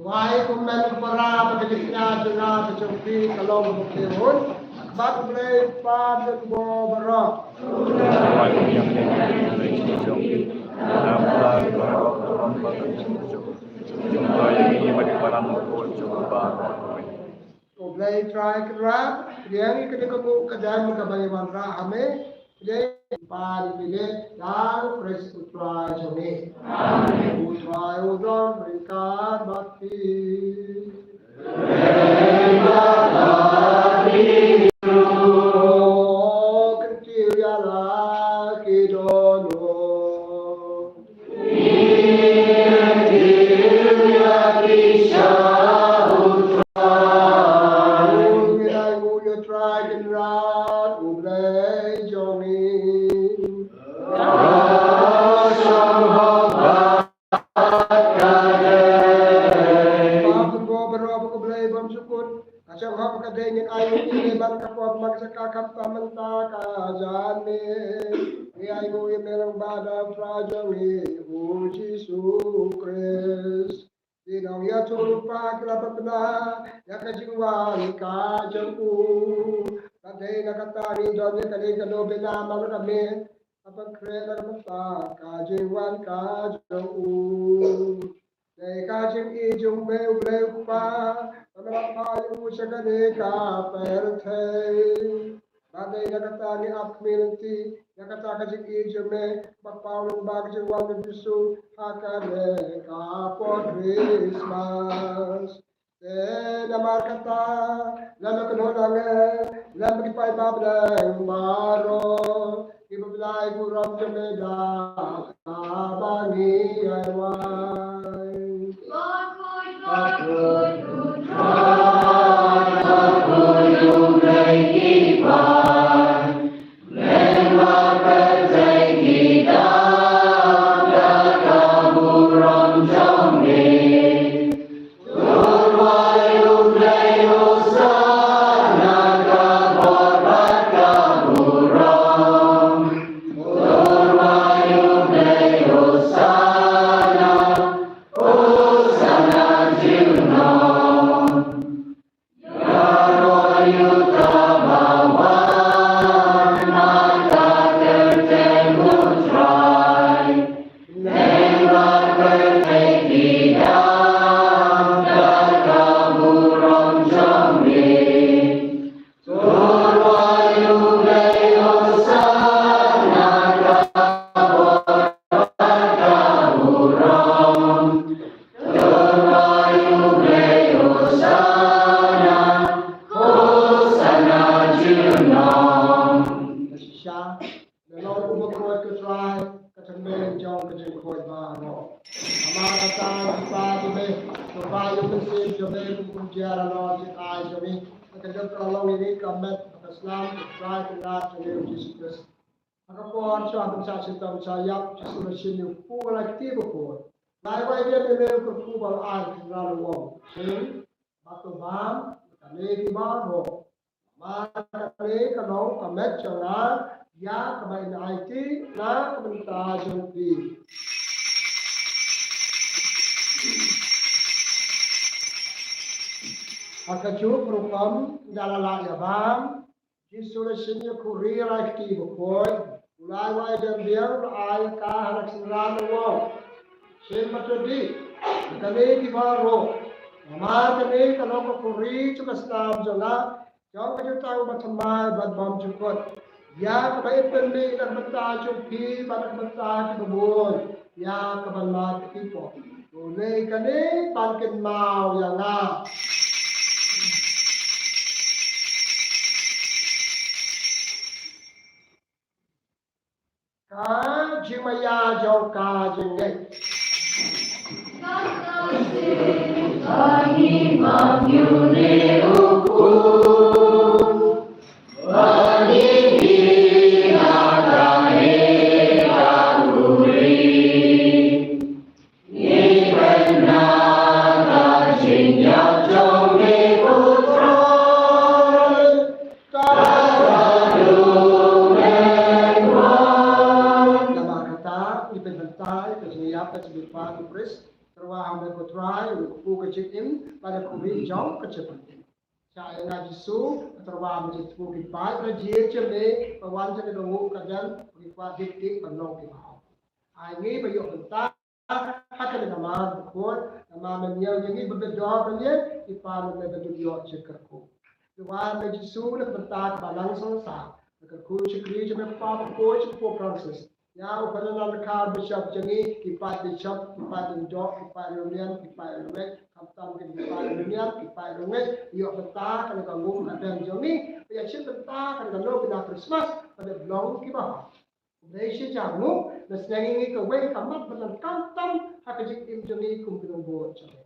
Wai kumne ka para ba ka jingkñia jong nga ka jong phi ka long ba ka hun. Bad U Blei Kpa jong ngi baroh. U Blei Trai Kynrad, pdiang ïa kane ka nguh ka dem kaba ngi wanrah ha me. Pdiang ïa ka bynta ngi ne da U Khrist U Trai jong ngi. Amen. U Trai u don ryngkat bad phi. Kyntiew ïa la ki dohnud. khamtam mynta ka janmiet. Ngi ainguh ïa me Rangbah da Trai jong ngi u Jisu Khrist. Ngi ïathuh lypa ki la pynbna ïa ka jingwan ka jong u. Bad dei na kata ngi don ïa kane ka lobeiñ namar ka miet, ka pynkhreh na ka bynta ka jingwan ka jong u. Dei ka jingïeit jong me U Blei U Kpa ba me la phah ïa u sha kane ka pyrthei. Bad dei na kata ngi ap khmih lynti ïa kata ka jingïeit jong me ba paw lyngba ka jingwan jong u Jisu ha kane ka por Khristmas. Te namar kata, lem bad ki nongïalam, lem bad ki paidbah Blei baroh, ngi pynbna ïa ka burom jong me da kaba ngi ïa wai. Shisha, me long uba khuid ko Trai, ka tymmen jong ka jingkhuid baroh. Namar kata, Kpa jong me, to phah ïa u Mynsiem jong me kum u jia halor jingaiei jong ngi, ba kan ïoh ka la long ïa ngi ka met bad ka snam, ko Trai Kynrad jong ngi u Jisu Khrist. Ha ka por shuwa ban shah shitom shah ïap, Jisu u la shim ïa u kpu ba la kti bakhuid. U la ai wai ïa me, u kyrkhu bad u la ai ka jingïalang, u ong, shim bad to bam ïa kane ïa phi baroh. Namar kane ka long ka met jong nga, ïa kaba in aiti na ka bynta jong phi. Ha kajuh ka rukom, ynda la lah ïa bam, Jisu u la shim ïa ka khuri, u la ai ka kti bakhuid, u la ai wai hadien dieng, u la ai ïa ka ha la ka synran, u ong, shim bad to dih ïa kane phi baroh. Namar kane ka long ka khuri jong ka snam jong nga, jong ka jutang bathymmai bad bymjukut, ïa kaba in pynmih na ka bynta jong phi bad na ka bynta ki babun, ïa ka ban mad ki pop. To leh kane ban kynmaw ïa nga. Ka jingmaïa jong ka jingngeit. Namar kata, ngi pynbynta ïa ka jingïap ka jingïap u Khrist, tyrwa ha me ko Trai, u kpu ka jingim, bad u khmih jong ka jingpynim. Shah ïa nga Jisu, tyrwa ha me jingthmu ki paid, la jied jong me, ba wan jong me ka nguh ka dem, ki kwah dik dik ban long ki bahok. Ai ngi ba ïoh bynta ha kane ka Mass bakhuid, namar me ñiew ïa ngi ba me dor ba ïeit, ki paid me ba duk ïoh jingkyrkhu. Tyrwa me Jisu, na ka bynta ka balang songsar, me kyrkhu shakri jong me Kpa bakhuid, jong u Pope Francis, ïa u Ferdinand Kar Bishop jong ngi, ki paid bishop, ki paid lyngdoh, ki paid riewniam, ki paid riewngeit, khamtam ki paid riewniam, ki paid riewngeit, ïoh bynta kane ka ngum ka dem jong ngi, ba ïa shim bynta kane ka lobeiñ Khristmas, ba dep long ki bahok. Khublei shijur nguh, me sneng ïa ngi kawei ka mat ba donkam tam ha ka jingim jong ngi kum ki nongbud jong me.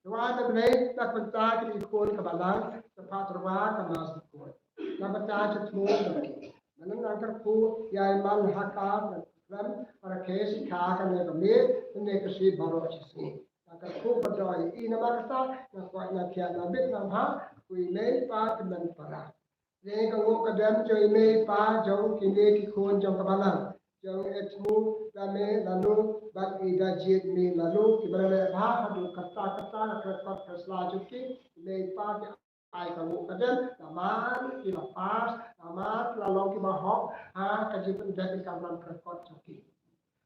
Tyrwa me Blei, na ka bynta kine ki khun ka balang, ka phah tyrwa ka Mass bakhuid. Na ka bynta jingthmu jong ki. Mynta ngan kyrkhu ïa i Man Hakar, Khlem, Rakesh, Kha, kane ka miet, kane ka shi baroh shi sngi. Ngan kyrkhu ba dei i namar kata, ngan kwah ngan thiah ngan bit ngan bha, kyrkhu i mei pa ki mei para. Ïa ka nguh ka dem jong i mei i pa jong kine ki khun jong ka balang, jong i Edmu, la mei Lalu bad i da jied mei Lalu, kiba la leh bha haduh katta katta ka record ka sla jong ki. I mei i pa ki ai ka nguh ka dem namar ki la pass, namar ki la long kiba hok ha ka jingpyndep ïa ka imlang ka record jong ki.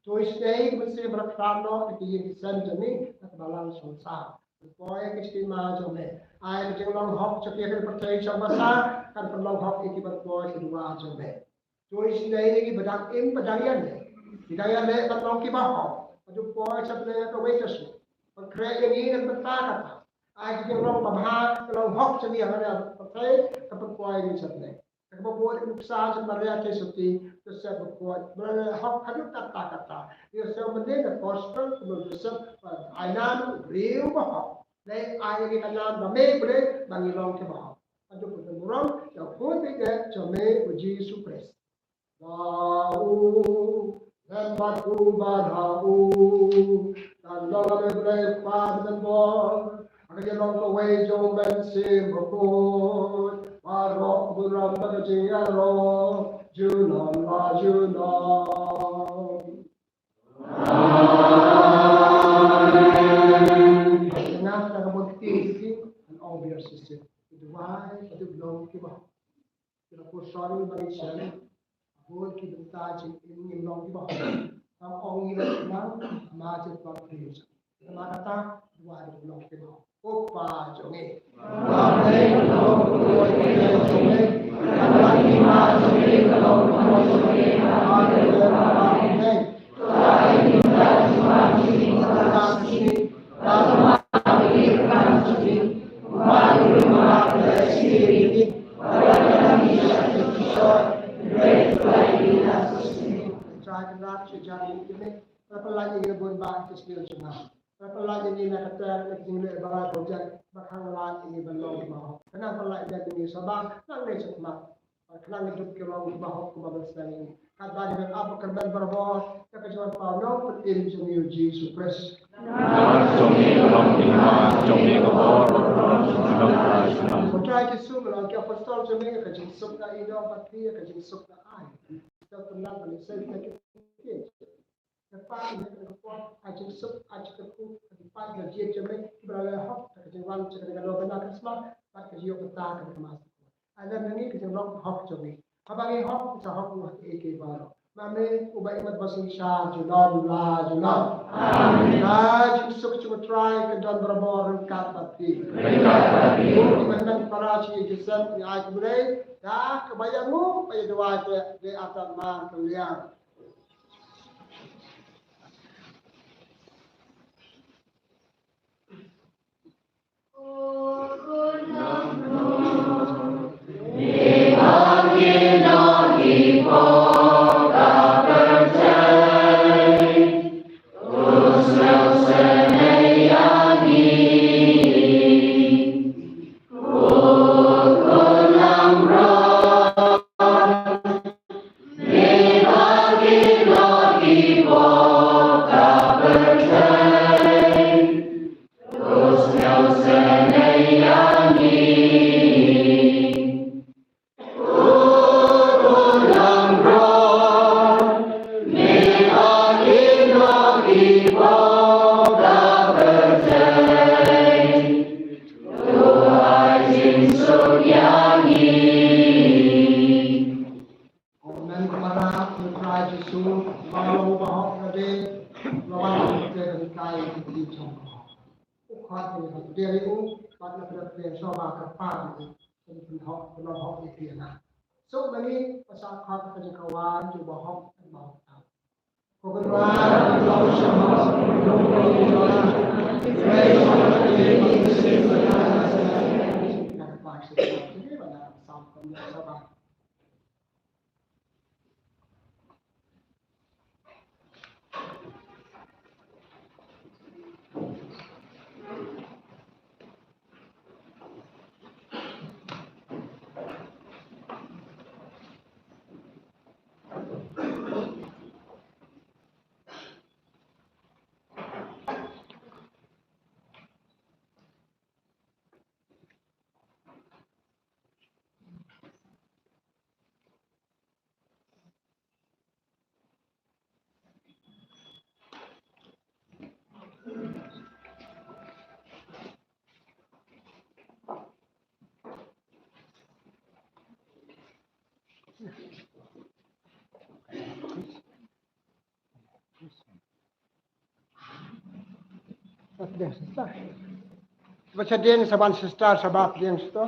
To isynei Mynsiem Bakhuid noh ïa ki ïing ki sem jong ngi na ka balang sohsa. Pynpoi ïa ki stima jong me. Ai ka jinglong hok jong ki ha ka pyrthei jong basa, kan pynlong hok ïa ki ban poi ki duwai jong me. To isynei ïa ki ba dang im ba dang ïaleh, ki dang ïaleh ban long kiba hok. Pynpoi sha pynlong ïa kawei ka suk. Pynkhreh ïa ngi na ka bynta kata. Ai ka jinglong babha, ka long hok jong ngi ha ka pyrthei, ka pynpoi ïa ngi sha pynlong. Kaba bud nuksa jong Maria Theisotti, Joseph Bakhuid, ba la hok haduh katta katta. Joseph mynnin na gospel, kumno Joseph, eh, ai nam u briew ba hok. Lei ai ïa ngi ka nam ba me Blei, ba ngi long kiba hok. Haduh ka burom, ïa u khun baieit jong me u Jisu Khrist. Ba u, lem bad u bad ha u, kan long ha me Blei Kpa ba don bor, ha ka jinglong kawei jong u Mynsiem Bakhuid, baroh burom bad ka jingïaroh, junom la junom. Amen. Nga kata ka bun kti sisi, kan ong biar sisi. Duwai, ka dei long kiba. Ki la pyrshang ba ngi shem, bun ki bynta jingim ngim long kiba. Kam ong ngi la nang, ma jingpang pris. Namar kata, duwai ba long kiba. Ko Kpa jong ngi. Trai Kynrad sha jan ngi kine, ba pynlait ïa ngi na bun bah ka snier jong nga. Ba pynlait ïa ngi na ka ter na ka jingleh ba la project, ba khang lait ïa ngi ban long kiba hok. Khnang pynlait ïa ngi sha ba, nang leit sha khmat. Khnang ngi duk ki long kiba hok kumba ban sdang ïa ngi. Katba ngi dang ap ba kyrmen barabor, ïa ka jingwan paw nongpynim jong ngi u Jisu Khrist. Jong ngi ka long ki ma, jong ngi ka bor, jong ngi ka long. Ko Trai Jisu, me la ong ki apostol jong me, ka jingsuk nga ai, ïa phi ka jingsuk nga ai. Ka pynlong ban ïaseng ïa ki. Ka pa ïa ka por, ka jingsuk, ka jingkyrkhu, ka jingpait, ka jingïeit jong me, kiba la hok, ka jingwan, ka jingwan bynta Christmas, bad ka jingïoh bynta ka Christmas. Ai lem ïa ngi ka jinglong hok jong ngi. Haba ngi hok, ngi sa hok ïa kiei kiei baroh. Ma me, uba ïeit bad basynshar, junom la junom. Amen. Ka jingsuk jong U Trai kan don barabor ryngkat bad phi. Ryngkat bad phi. Bad ki hynmen ki para jong ngi, ki sem, ngi ai khublei, da kaba ïanguh, ba ïa duwai, ba ïa duwai ata ma ka liang. Amen. Ka para, ka para Jisu, ba long uba hok lade, la wan te ka kai ka ti jong ka. U khot ni ka te ri u, pat na ka te so ba ka pa ni, ka ni hok, ka long hok ni ti na. So mani, pasa khot ka jong ka wan, ju ba hok, ba hok. Ko ka wan, long sha hok, long ka ti na. Praise the Lord. Ba shadien sa ban sister sa ba pdiang sto.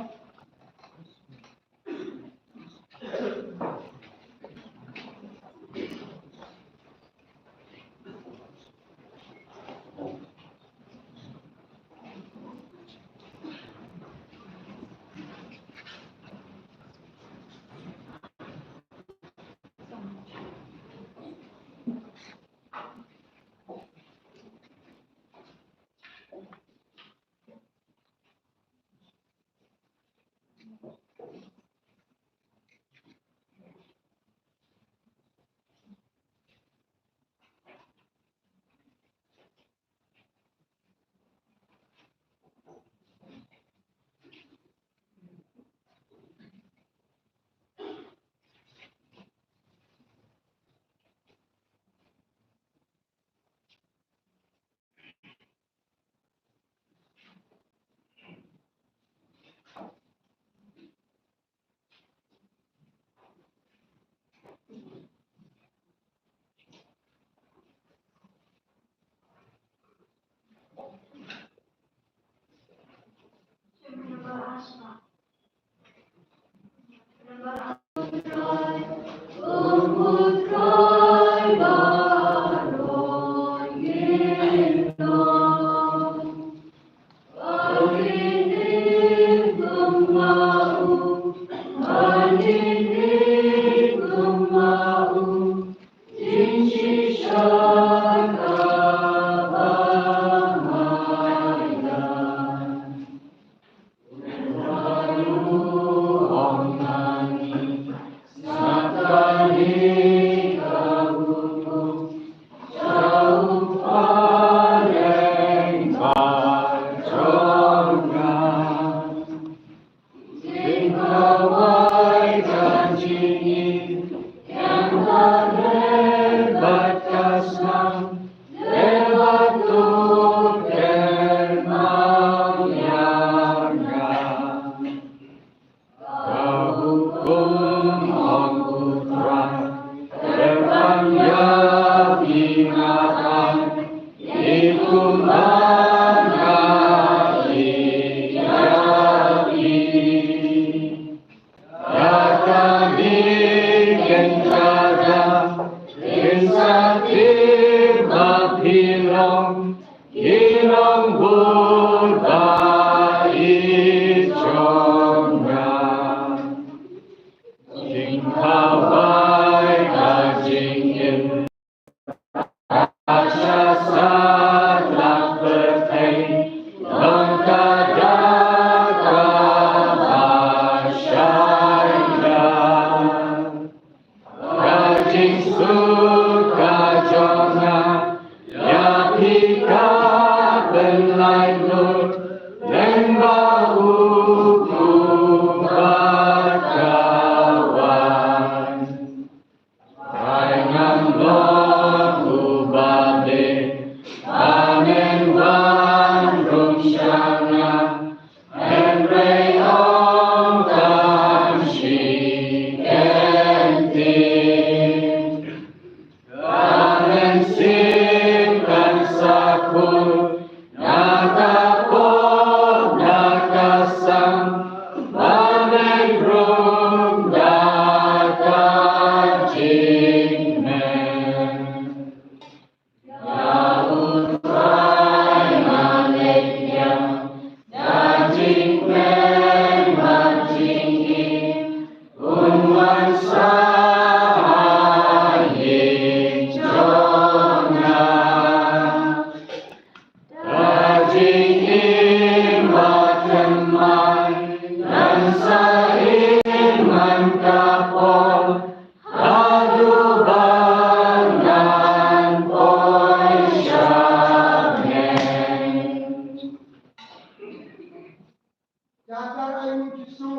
Ïa ka ai u Jisu.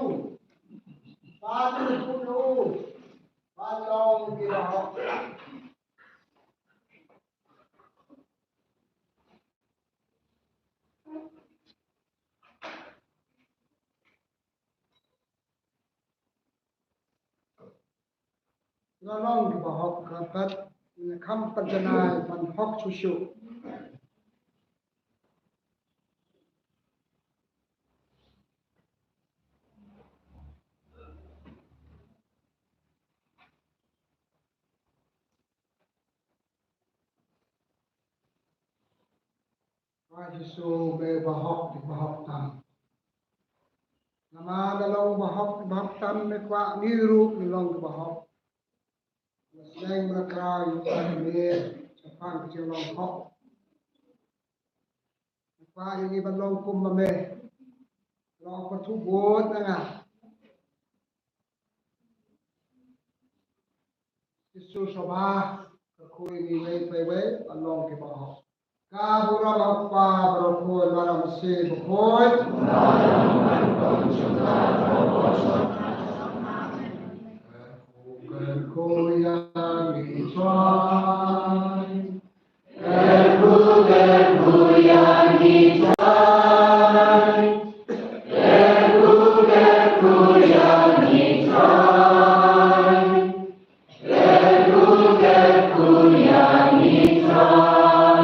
Ba tu ku lu. Ba long ki ba hok. Nga long kiba hok, ka pat nga kham pat janai ban hok shuh shuh. Jisu me bahok, bahok tam. Namar me long bahok, bahok tam, me kwah ngi ruh ngi long bahok. Nga sneng ba Trai u kwah ngi shaphang ka jinglong hok. Nga kwah ïa ngi ban long kum ma me. Long pathuh bud na nga. Jisu sngewbha kyrkhu ïa ngi iwei pa iwei ban long ki bahok. Ka burom ha u Kpa bad u Khun bad u Mynsiem Bakhuid. Kyrkhu ïa ngi Trai. Kyrkhu, kyrkhu ïa ngi Trai. Kyrkhu, kyrkhu ïa ngi Trai. Kyrkhu, kyrkhu ïa ngi Trai.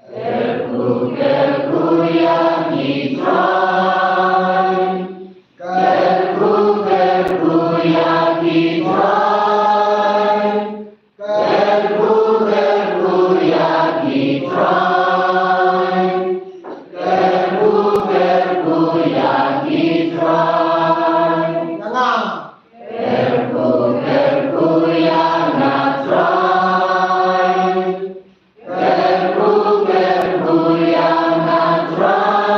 Kyrkhu, kyrkhu ïa ngi Trai. Kyrkhu, kyrkhu ïa ngi Trai. Kyrkhu, kyrkhu ïa ngi Trai. Kyrkhu, kyrkhu ïa ngi Trai. Kyrkhu, kyrkhu ïa nga Trai. Kyrkhu, kyrkhu ïa nga Trai.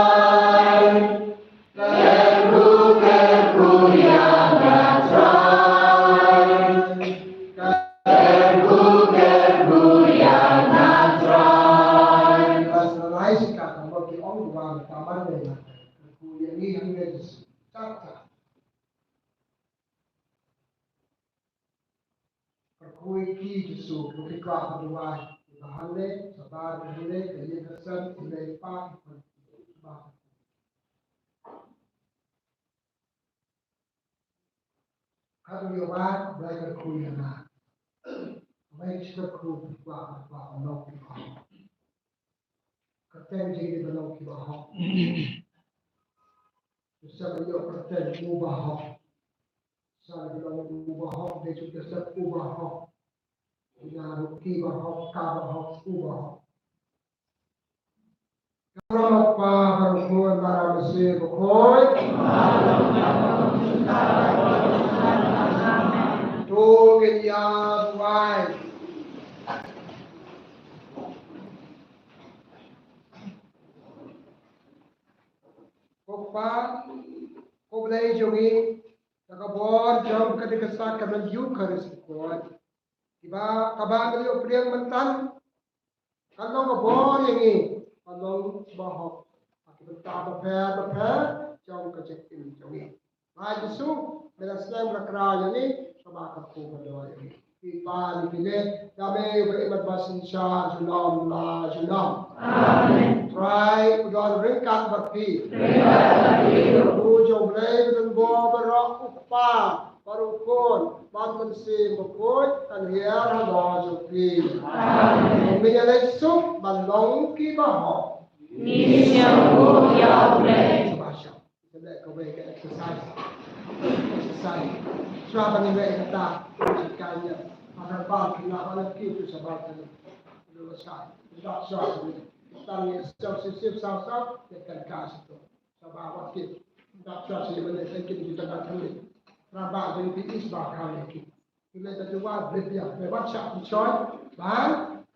Kyrkhu, kyrkhu ïa nga Trai. Kyrkhu, kyrkhu ïa nga Trai. Bad sa lai shi ka ka mut ki ong ba ka man de na kyrkhu ïa ngi hangne Jisu. Chapter. Kyrkhu ïa ki Jisu, ko ki kwah ban duwai. Ba hangne, shabar ba hangne, ka ïing ka sem, ki lei pa, ki khun, ba. Ka dei ïa ba, ba kyrkhu ïa nga. Ba kyrkhu, ba, ba, ba, ba, ba. Kyrteng jong ngi ba long ki bahok. Joseph ïoh kyrteng u bahok. Sa ba long u bahok, dei Joseph u bahok. Ïa ruh ki bahok, ka bahok, u bahok. Ka burom ha u Kpa bad u Khun bad u Mynsiem Bakhuid. To ngin ïa duwai. Ko Kpa, ko Blei jong ngi, da ka bor jong kane ka sakramen Eukharist Bakhuid, kiba, kaba ngi ïoh pdiang mynta, kan long ka bor ïa ngi ban long bahok ha ki bynta bapher bapher jong ka jingim jong ngi. Ba Jisu, me la slem la kra ïa ngi, kaba ka kyrkhu ka dor ïa ngi. Phi Kpa ïa ngi ne, da me ba imat ba synshar junom la junom. Amen. Trai u don ryngkat bad phi. Ryngkat bad phi. U jong Blei ba don bor baroh, u Kpa, bad u Khun, bad u Mynsiem Bakhuid, kan hiar halor jong phi. Amen. Ngin ïa leit suk ban long ki bahok. Ngin ïa buh ïa u Blei. Shabbat shalom. Ka dei kawei ka exercise. Exercise. Shuwa ba ngin leh kata, shi kane, ba ka bal kine, ba la kiew tu sha bal kane. Lu la shai. Dap shuwa sha kane. Tang ïa shuwa shuwa shuwa shuwa shuwa, ïa kan ka shi tu. Sha ba wat kiew. Dap shuwa sha ïa mane, ïa kine ki tang ka kane. Ra ba jong pi is ba ka ïa ki. Ki leh ta juwa blip ïa. Leh wat shah ki shoi. Ba,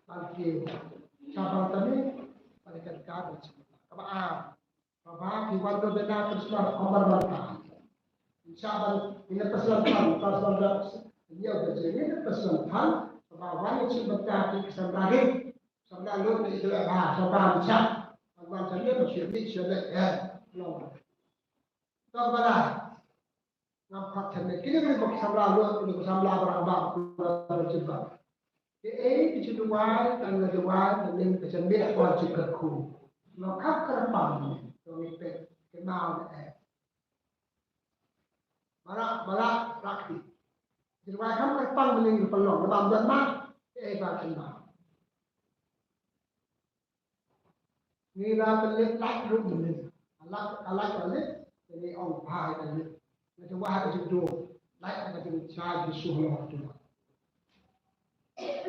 ba kiew. Sha ba kane, ba kan ka ba shi. Ka ba a. Ba ba ki wan to dena Christmas amar ban ta. Insha Allah, ina pesan tan, pesan tan. Ina da je ina pesan tan, ba wan ni chin bata ki kesan lagi. Samla lut ni dua ba, samla insha. Wan tan ni ba shi ni shi ni eh. Long. To ba la. Ngam pat thymme. Kine ki ba samla lut, ki ba samla barang ba, ba jilbab. Kaei ka jingduwai, ka jingduwai, ka jingmih, ka jingkyrkhu. Ngam kham kyrpang, ngam peit, ka maw ne eh. Barak, barak, rakti. Jingduwai kham kyrpang, mynnin ka pynlong, ngam don ma, kaei ba ka maw. Ngi la pynlip lait ruh mynnin. Ka lait, ka lait ka lip, te ngi ong phai ka lip. Ngi te wah ka jingdum. Lait ka jingshai Jisu halor ka jingdum.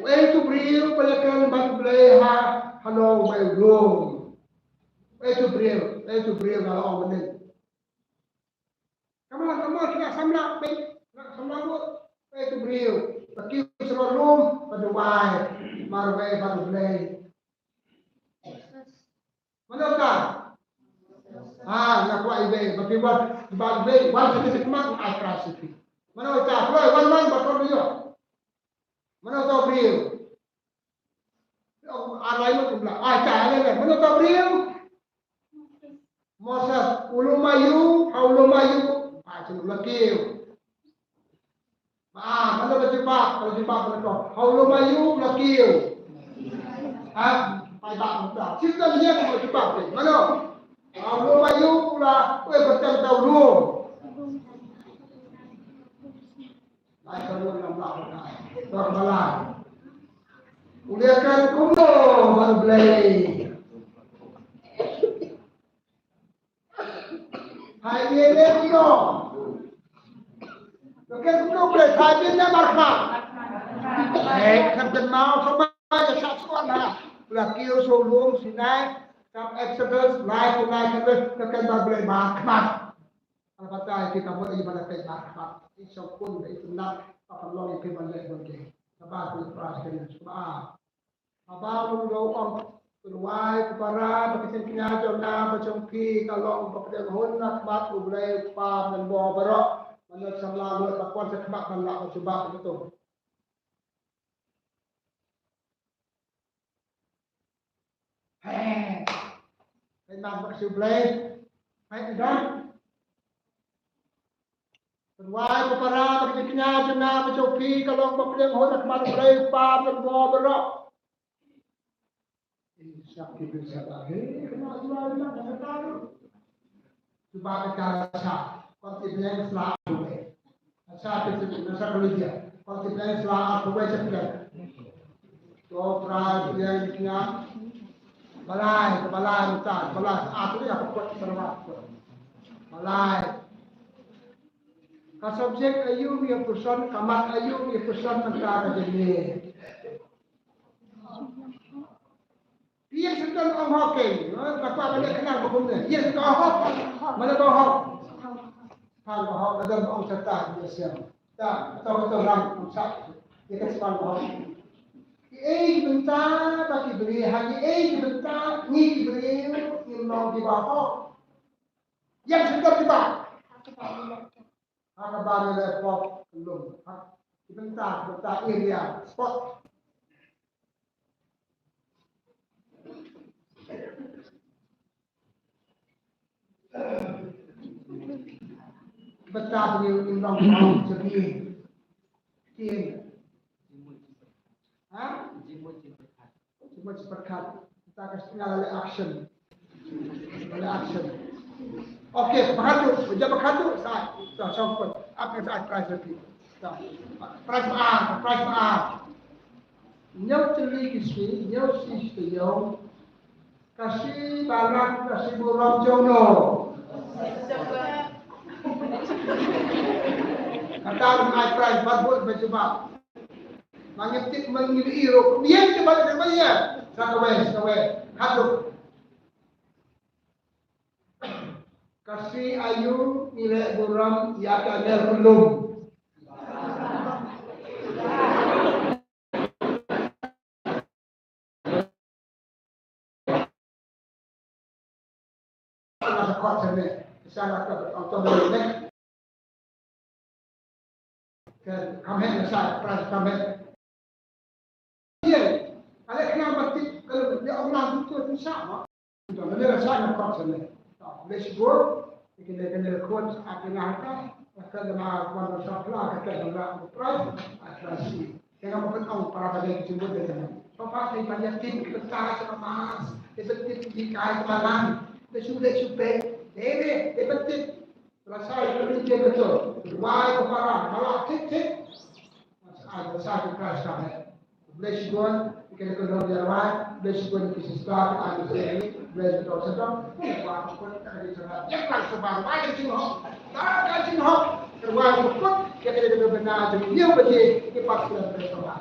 Wei tu briew ba la kren bad U Blei ha, halor wei u lum. Peit u briew, peit u briew nga la ong mynnin. Come on, come on, ki la samla, peit, ki la samla lut. Peit u briew, ba kiew sha lum, ba duwai marwei bad U Blei. Mano uta? Ah, nga kwah iwei, ba phi wan, ba iwei, wan sha ka khmat, ai Khrist ïa phi. Mano uta? Kloi, wan, wan, ba kor ïoh. Mano uta u briew? Ar lai ngut kumba. Ai ta, ai lai, mano uta u briew? Moses. U lum aïu, ha u lum aïu? Ai, u la kiew. Ba, mano ba jubab, ba jubab mano? Ha u lum aïu la kiew? Ha? Paidbah mynta. Shisha ïa ka jubab te. Mano? Ha u lum aïu la, eh, ba tem ta u lum. Lai ka lum lam la. Ba la. U leh kan kumno, ba U Blei. Hai, ïa leh kumno? Leh kumno, Blei, hai, ïa leh markhmat. Hei, khlem kynmaw, khlem kynmaw, ïa shah shuwa ha. La kiew sha u lum Sinai, kam Exodus, lai, lai, lai, lai, kan ba Blei markhmat. Ala batai, phi ka mut ïa ba la peit markhmat. I shong kun, i tynat, ba pynlong ïa phi ban leh ban leh. Kaba phi pra, phi ka ïa shuwa. Haba u la ong, pynwai ko para ba ka jingkñia jong nga bad jong phi ka long ba pdiang hun na khmat U Blei U Kpa Mynsiem Baroh. Mano samla lut ba kwah sha khmat ban lah ba jubab ïa kato. He. Pynman bad U Blei. Pynman. Pynwai ko para ba ka jingkñia jong nga bad jong phi ka long ba pdiang hun na khmat U Blei U Kpa Mynsiem Baroh. Eh, sha ki briew sha ta. Hei, kynmaw jubab ïa kata. Jubab ïa kata sha. Kon ti bneng sla arphew wei. Sha ki briew sha ka Lydia. Kon ti bneng sla arphew wei sha ki briew. To try bneng ïa kñia. Balai, balai mynta, balai. Arphew wei arphew wei sha ka Lydia. Balai. Ka subject aïu ïa pyrshang, ka mat aïu ïa pyrshang mynta ka jingeh. Ïa sngewthuh ong hok keiñ, eh, ba kwah ban leh khnang ba kumne. Ïa sngewthuh ong hok, mano ba hok. Pang ba hok, ka don ba ong sata, ïa siam. Ta, ta, ta, ta, rang, ong sat. Ïa ka span ba hok. Ki ei ki bynta, ba ki briew, ha ki ei ki bynta, ngi ki briew, ngim long kiba hok. Ïa sngewthuh kiba. Ha kaba ngi leh pop lum. Ha ki bynta, bynta area spot. Bynta ngi, ngi long pop jabi. Kin. Ha? Cuma cepat kat. Kita ka setengah lagi action. Lagi action. Okey, bakatu. Jangan bakatu. Sa, sa, sa, sa, apa sa, prize lagi. Sa, prize ba, prize ba. Ñiew tylli ki sngi, ñiew sngi shi taïew. Ka shi balang, ka shi burom jong no. Kata ai prize, bat bud, bat jubab. Ma ngim tip, ma ngim ïohi ruh. Ïa ki ba ïa, ba ïa. Sa kawei, sa kawei. Haduh. Ka shi aïu ngi leh burom ïa ka ner khlum. Ka khot sene, sa la ka ong to ne. Ka kham heh na sa, pra kham heh. Ye, ale khna ba tip, ka le ong lang tu tu sa ma. To ne la sa na khot sene. To le shibun, ki le, ki le khot sa ki na ka, ka le ma wan sa pla ka le la pra, a pra si. Te nga mut ban ong para ba dei ki jingmut de te. Papa te ban ïa tip ki bynta jong ka Mass, te ban tip ki jinghikai ka Balang, te shu leh shu peit. Te te te ban tip. Lashai ka ri te betul. Wai ka para, mala tip tip. Lashai, lashai ka Khrist ka he. Bless you God, ki kane ka long ïa wai, bless you God, ki sister, ki ai ki seri, bless you God, sedap. Wai ka Khrist ka ri ka. Ïa ka Khrist ka wai ka jinghok. Ka ka jinghok. Ka wai ka Khrist, ïa ka ri ka bynta, ïa ka ri ka bynta, ïa ka ri ka bynta.